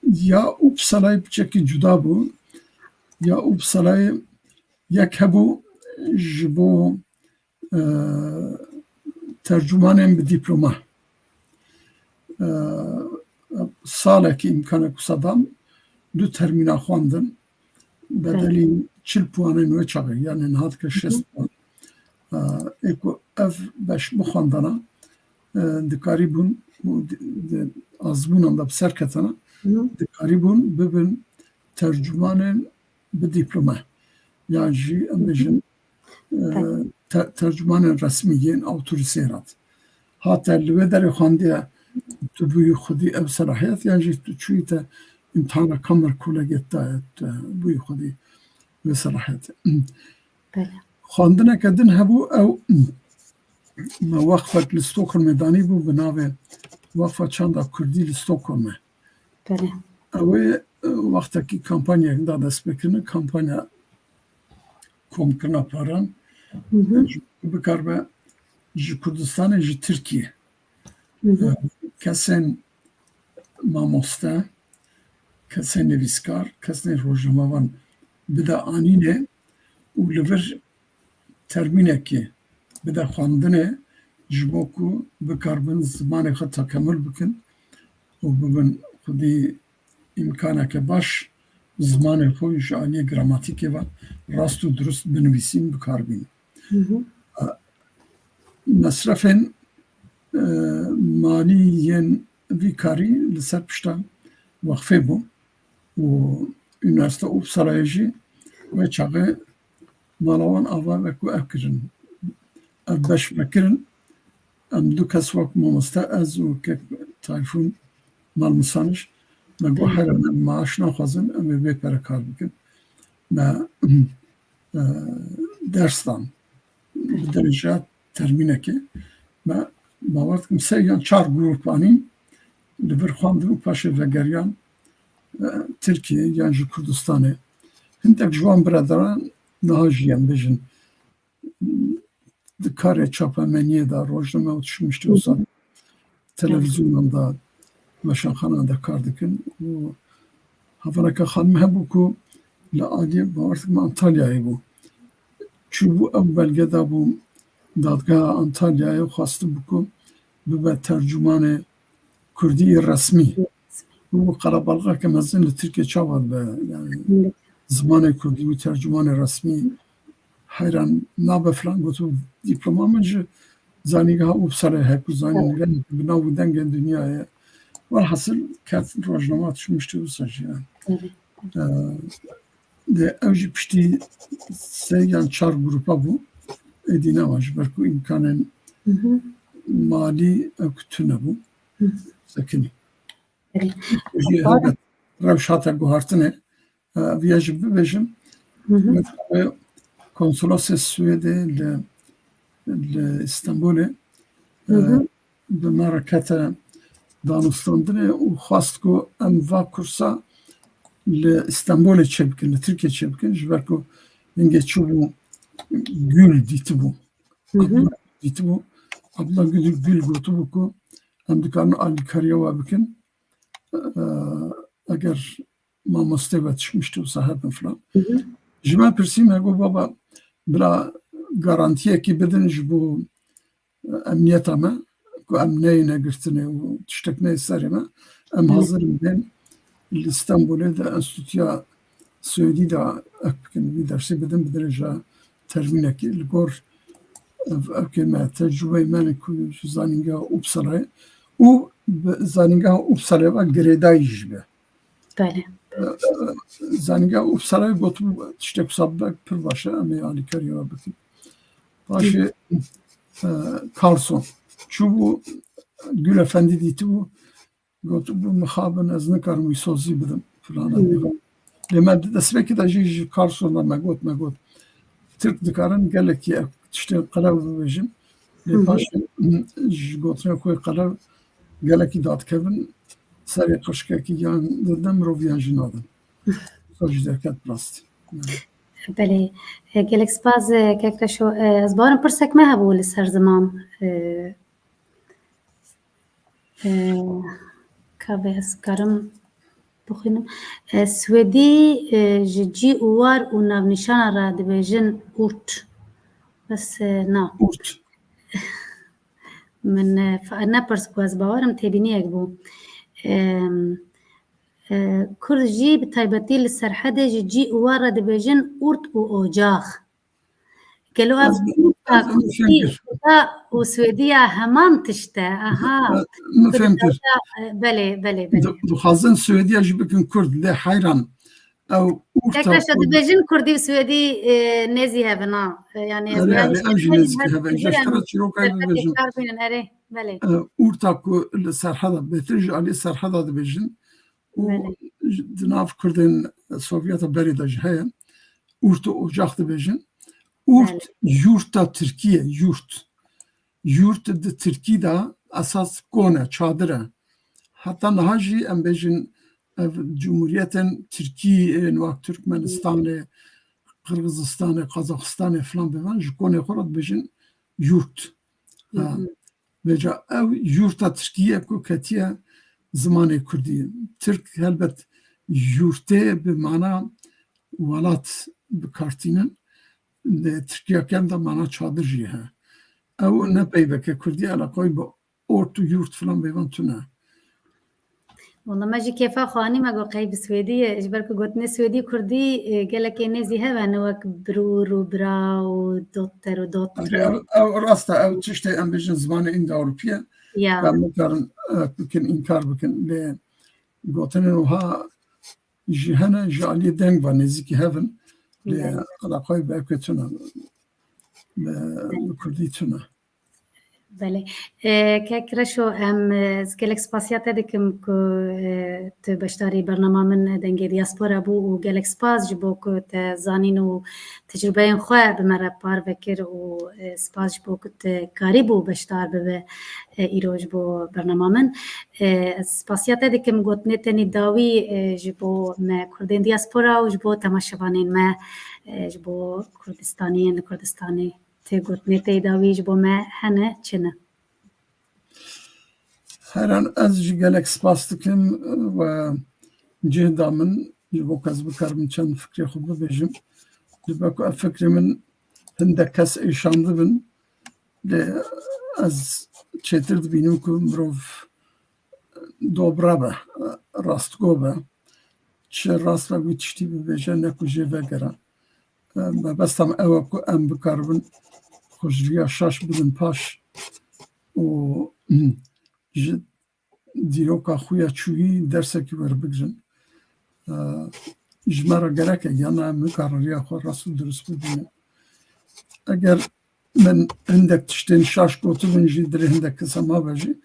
ya Uppsala'yê piçekî cuda bû. Ya Uppsala'yê yek hebû ji bo, e, tercûmanên bi dîploma. E, salekî îmkanek wisa dan, du termîna xwendin, bedelî Belê. çil puanên wê çaxê, yani niha dike Hı hı. şêst puan. E, ê ku ev beş bixwendana, e, dikarîbûn û di, di azmûnan de bi ser ketana, Hı hı. dikarîbûn bibin tercûmanên bi dîplome. Yan jî, em Hı hı. bêjin, e, Tabii. te-, tercümanên resmî yên awtorîserat. Hate li wê derê xwendiye, tu bûyî xwedî ev selahiyet, yan jî tu çûyî te îmtihana Kammerkollegiet daye, tu bûyî xwedî wê selahiyetê. Belê. Xwendineke din hebû, ew me wexfek li Stockholmê danîbû bi navê Wexfa Çanda Kurdî li Stockholmê. Belê. Ew ê, e, wextekî kampanyayek da destpêkirin, kampanya komkirina paran, Hı hı. ji, bikaribe ji Kurdistanê, ji Tirkiyê, Hı hı. e, kesên mamoste, kesên nivîskar, kesên rojnamevan bide anînê û li vir termînekê bide xwendinê, ji bo ku bikaribin zimanê xwe tekemul bikin û bibin xwedî îmkaneke baş zimanê xwe ji aliyê gramatîkê ve rast û dirust binivîsîn, bi kar bînin. Hı hı. Mesrefên, e, malî yên vî karî li ser pişta wexfê bû û Unîversîteya Uppsala'yê jî wê çaxê mala wan ava veku ev kirin. Ev beş me kirin. Em du kes wek mamoste, ez û kek Tayfûn Malmisaniş, me got, Hı. "Here me maaş naxwazin, em ê bê pere kar bikin." Me, e, ders dan. Bi dereja termînekê. Me, bawer dikim, sê yan çar grûp anîn, li vir xwendin û paşê vegeriyan, e, Tirkiyê yan ji Kurdistanê. Hindek ji wan biraderan niha jî em bêjin, di karê çapemeniyê de, rojname û tişt mişt wisa, televîzyonan de, weşanxanan de kar dikin û hevaleke xanim hebû ku li aliyê, bawer dikim, Antalyayê bû. Çûbû ew belge dabû dadgeha Antalyayê û xwestibû ku bibe tercûmanê kurdî resmî. Û qelebalixeke mezin li Tirkiyê çawa dibe? Yani, Evet. zimanê kurdî û tercûmanê resmî heyran nabe filan. Gotibû, diploma min ji Zanîngeha Uppsala'yê heye ku zanîngeha bi nav û dengên dinyayê. Welhasil ket rojnama tişt mişt wisa jî, yani. Evet. Ee, de ew jî piştî sê yan çar grûpa bû. Êdî nema, ji ber ku îmkanên Hı hı. malî ew ku tune bû. Hı hı. Sekinî. Belê. Jî helbet rewş hate guhartinê. E, viya jî bibêjim. Hı hı. Wek, e, konsolosê Swêdê li, li Stenbolê, e, Hı hı. bi me re kete danûstandinê û xwest ku em va kursa li Stenbolê çêbikin, li Tirkiyê çêbikin, ji ber ku hingê çûbû Gül dîtibû. Hı hı. Abdullah dîtibû. Abdullah Gül, Gül gotibû ku em dikarin alîkariya we bikin. E, eger mamostê ve tişt mişt wisa hebin filan. Hı hı. Ji me pirsî, me got, "Baba, bila garantiyekî bidin ji bo, e, emniyeta me, ku em neyêne girtinê û tiştek neyê serê me, em Hı. hazir in bên li Stenbolê de Enstitûya Swêdî de ek bikin, vî dersê bidin bi dereja termînekê." Li gor ev, ev kê me tecrûbeyê me ne ku ji Zanîngeha Uppsala'yê û bi Zanîngeha Uppsala'yê ve girêdayî jî be. Belê. Zanîngeha Uppsala'yê gotibû, "Tiştek wisa bibe pir baş e, em ê alîkariya we bikin." Paşê, e, Carlson çûbû, Gül Efendî dîtibû, gotibû, "Mixabin, ez nikarim wî sozî bidim." Filan. Hmm. Lê me di destpêkê de jî ji Carlson re me got, me got, "Tirk dikarin gelekî ev tiştê qelew bibêjin." Lê Hı hı. paşê, hı, ji gotina xwe qelew gelekî dadikevin, serê qirşkekî yan didin, miroviyan jî nadin. Wisa jî derket bi rastî. Belê. E, gelek spas, e, kek Reşo. E, ez bawerim pirsek me hebû li ser ziman. E, e, ka vê ez karim bixwînim. E, Swêdî, e, ji cî û war û navnîşana re dibêjin urt. Bes, e, na. Urt. Min, e, fa-, nepirs ku ez bawerim têbîniyek bû. Em, e, Kurd jî bi taybetî li Serhedê ji cî û war re dibêjin urt û ocax. Gelo ev Ez, urta ez, ez kurdî, fêm kir. Kurda û Swêdiya heman tişt e? Aha. Min fêm kir. Kurda, e, belê, belê, belê. Di-, dixwazin Swêdiya jî bikin kurd, lê heyran. Ew urta Tek reşa ku dibêjin kurdî û swêdî, e, nêzî hev in, ha. E, yani ez Erê, erê, ew jî nêzî hev in. Ji tira çîroka bibêjin. Kar bînin, erê, belê. E, urta ku li Serheda, bêtir ji alî Serheda dibêjin û Belê. ji, di nav Kurdên Sovyeta berê de jî heye. Urt û ocax dibêjin. Urt, Belê. Yurta Tirkiye, yurt. Yurt di Tirkî de esas kon e, çadir e. Heta niha jî em bêjin ev cumhuriyetên Tirkî ên wek Türkmenistanê, Qirgizistanê, Qazaxistanê filan bêvan ji konê xwe re dibêjin yurt. Hı hı. Ha, vêca ew yurta Tirkî ye ku ketiye zimanê Kurdî. Tirk helbet yurtê bi mana welat bi kar tînin. Li Tirkiya kem de mana çadir jî heye. Ew Hı. ne peyveke Kurdî eleqayî bi ort û yurt filan bêvan tune. Wala me jî kêfa xwe anî, me got qey bi swêdî ye. Ji ber ku gotinê swêdî kurdî, e, gelekê nêzî heve ne wek brûr û bira û dotter û dotter. Ev, ev rast e, ev tiştê em bêjin zimanê Îndo-Ewropî ye. Ya. Em nikarin, e, bikin, înkar bikin. Lê gotinên wiha jî hene, ji aliyê deng ve nêzîkî hev in. Lê eleqayê bi ewkê tune, bi, bi kurdî tune. Belê. E, kek Reşo, em, e, ez gelek spasiya te dikim ku, e, tu beşdarî bernama min Dengê Diaspora bû û gelek spas ji bo ku te zanîn û tecrûbeyên xwe bi me re parve kir û, e, spas ji bo ku te karîbû beşdar bibe, e, îro ji bo bernama min. E, ez spasiya te dikim, gotinê tenê dawî, e, ji bo me Kurdên diaspora û ji bo temaşevanên me, e, ji bo Kurdistaniyên li Kurdistanê. Tê gotinê tê dawî ji bo me hene çi ne? Heran ez jî gelek spas dikim we cih da min ji bo ku ez bikarim çend fikrê xwe bibêjim. Ji ber ku ev fikrê min hindek kes êşandibin, lê ez çêtir dibînim ku mirov dobra be, rastgo be. Çi rast be wî tiştî bibêje, ne ku jê vegere. E, mebesta min ew e ku em bikaribin xwe ji riya şaş bidin paş û ji dîroka xwe ya çûyî dersekî werbigirin. E, ji me re gerek e, ya na em nikarin riya xwe rast û dirust bibînin. Eger min hindek tiştên şaş gotibin jî, dilê hindek kesa mabe jî,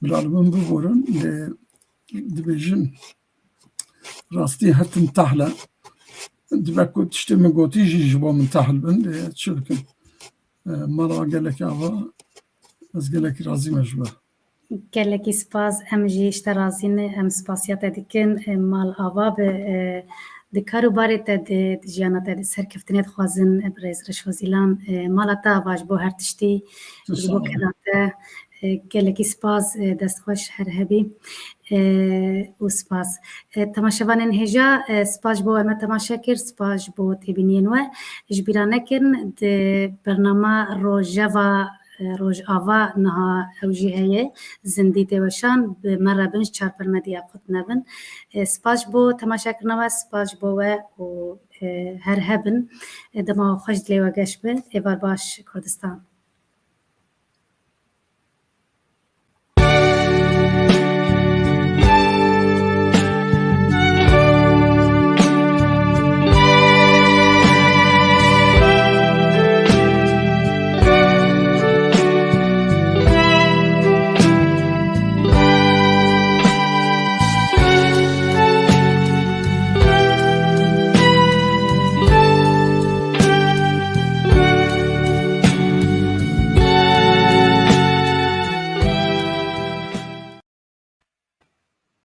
bila li min biborin, lê dibêjin, rastî her tim tehl e. Dibe ku tiştê min gotî jî ji bo min tehl bin, lê çi bikim? E, mala gelek ava, ez gelekî razî me ji we. Gelekî spas, em jî ji te razî ne, em spasiya te dikin, e, mal ava be, e, di kar û barê te de, di jiyana te de serkeftinê dixwazin, e, birêz Reşo Zîlan, e, mala te ava ji bo her tiştî, ji bo keda te, e, gelekî spas, e, dest xweş, her hebî, e, û spas. E, temaşevanên hêja, e, spas ji bo we me temaşe kir, spas ji bo têbîniyên we. Ji bîra nekin, di bernama Rojeva, e, Rojava niha ew jî heye, zindî tê weşan, bi me re bin, ji Çarper Medya xwe dinevin. E, spas ji bo temaşekirina we, spas ji bo we û, e, her hebin. E, dema xweş dilê we geş be. Êvar baş Kurdistan.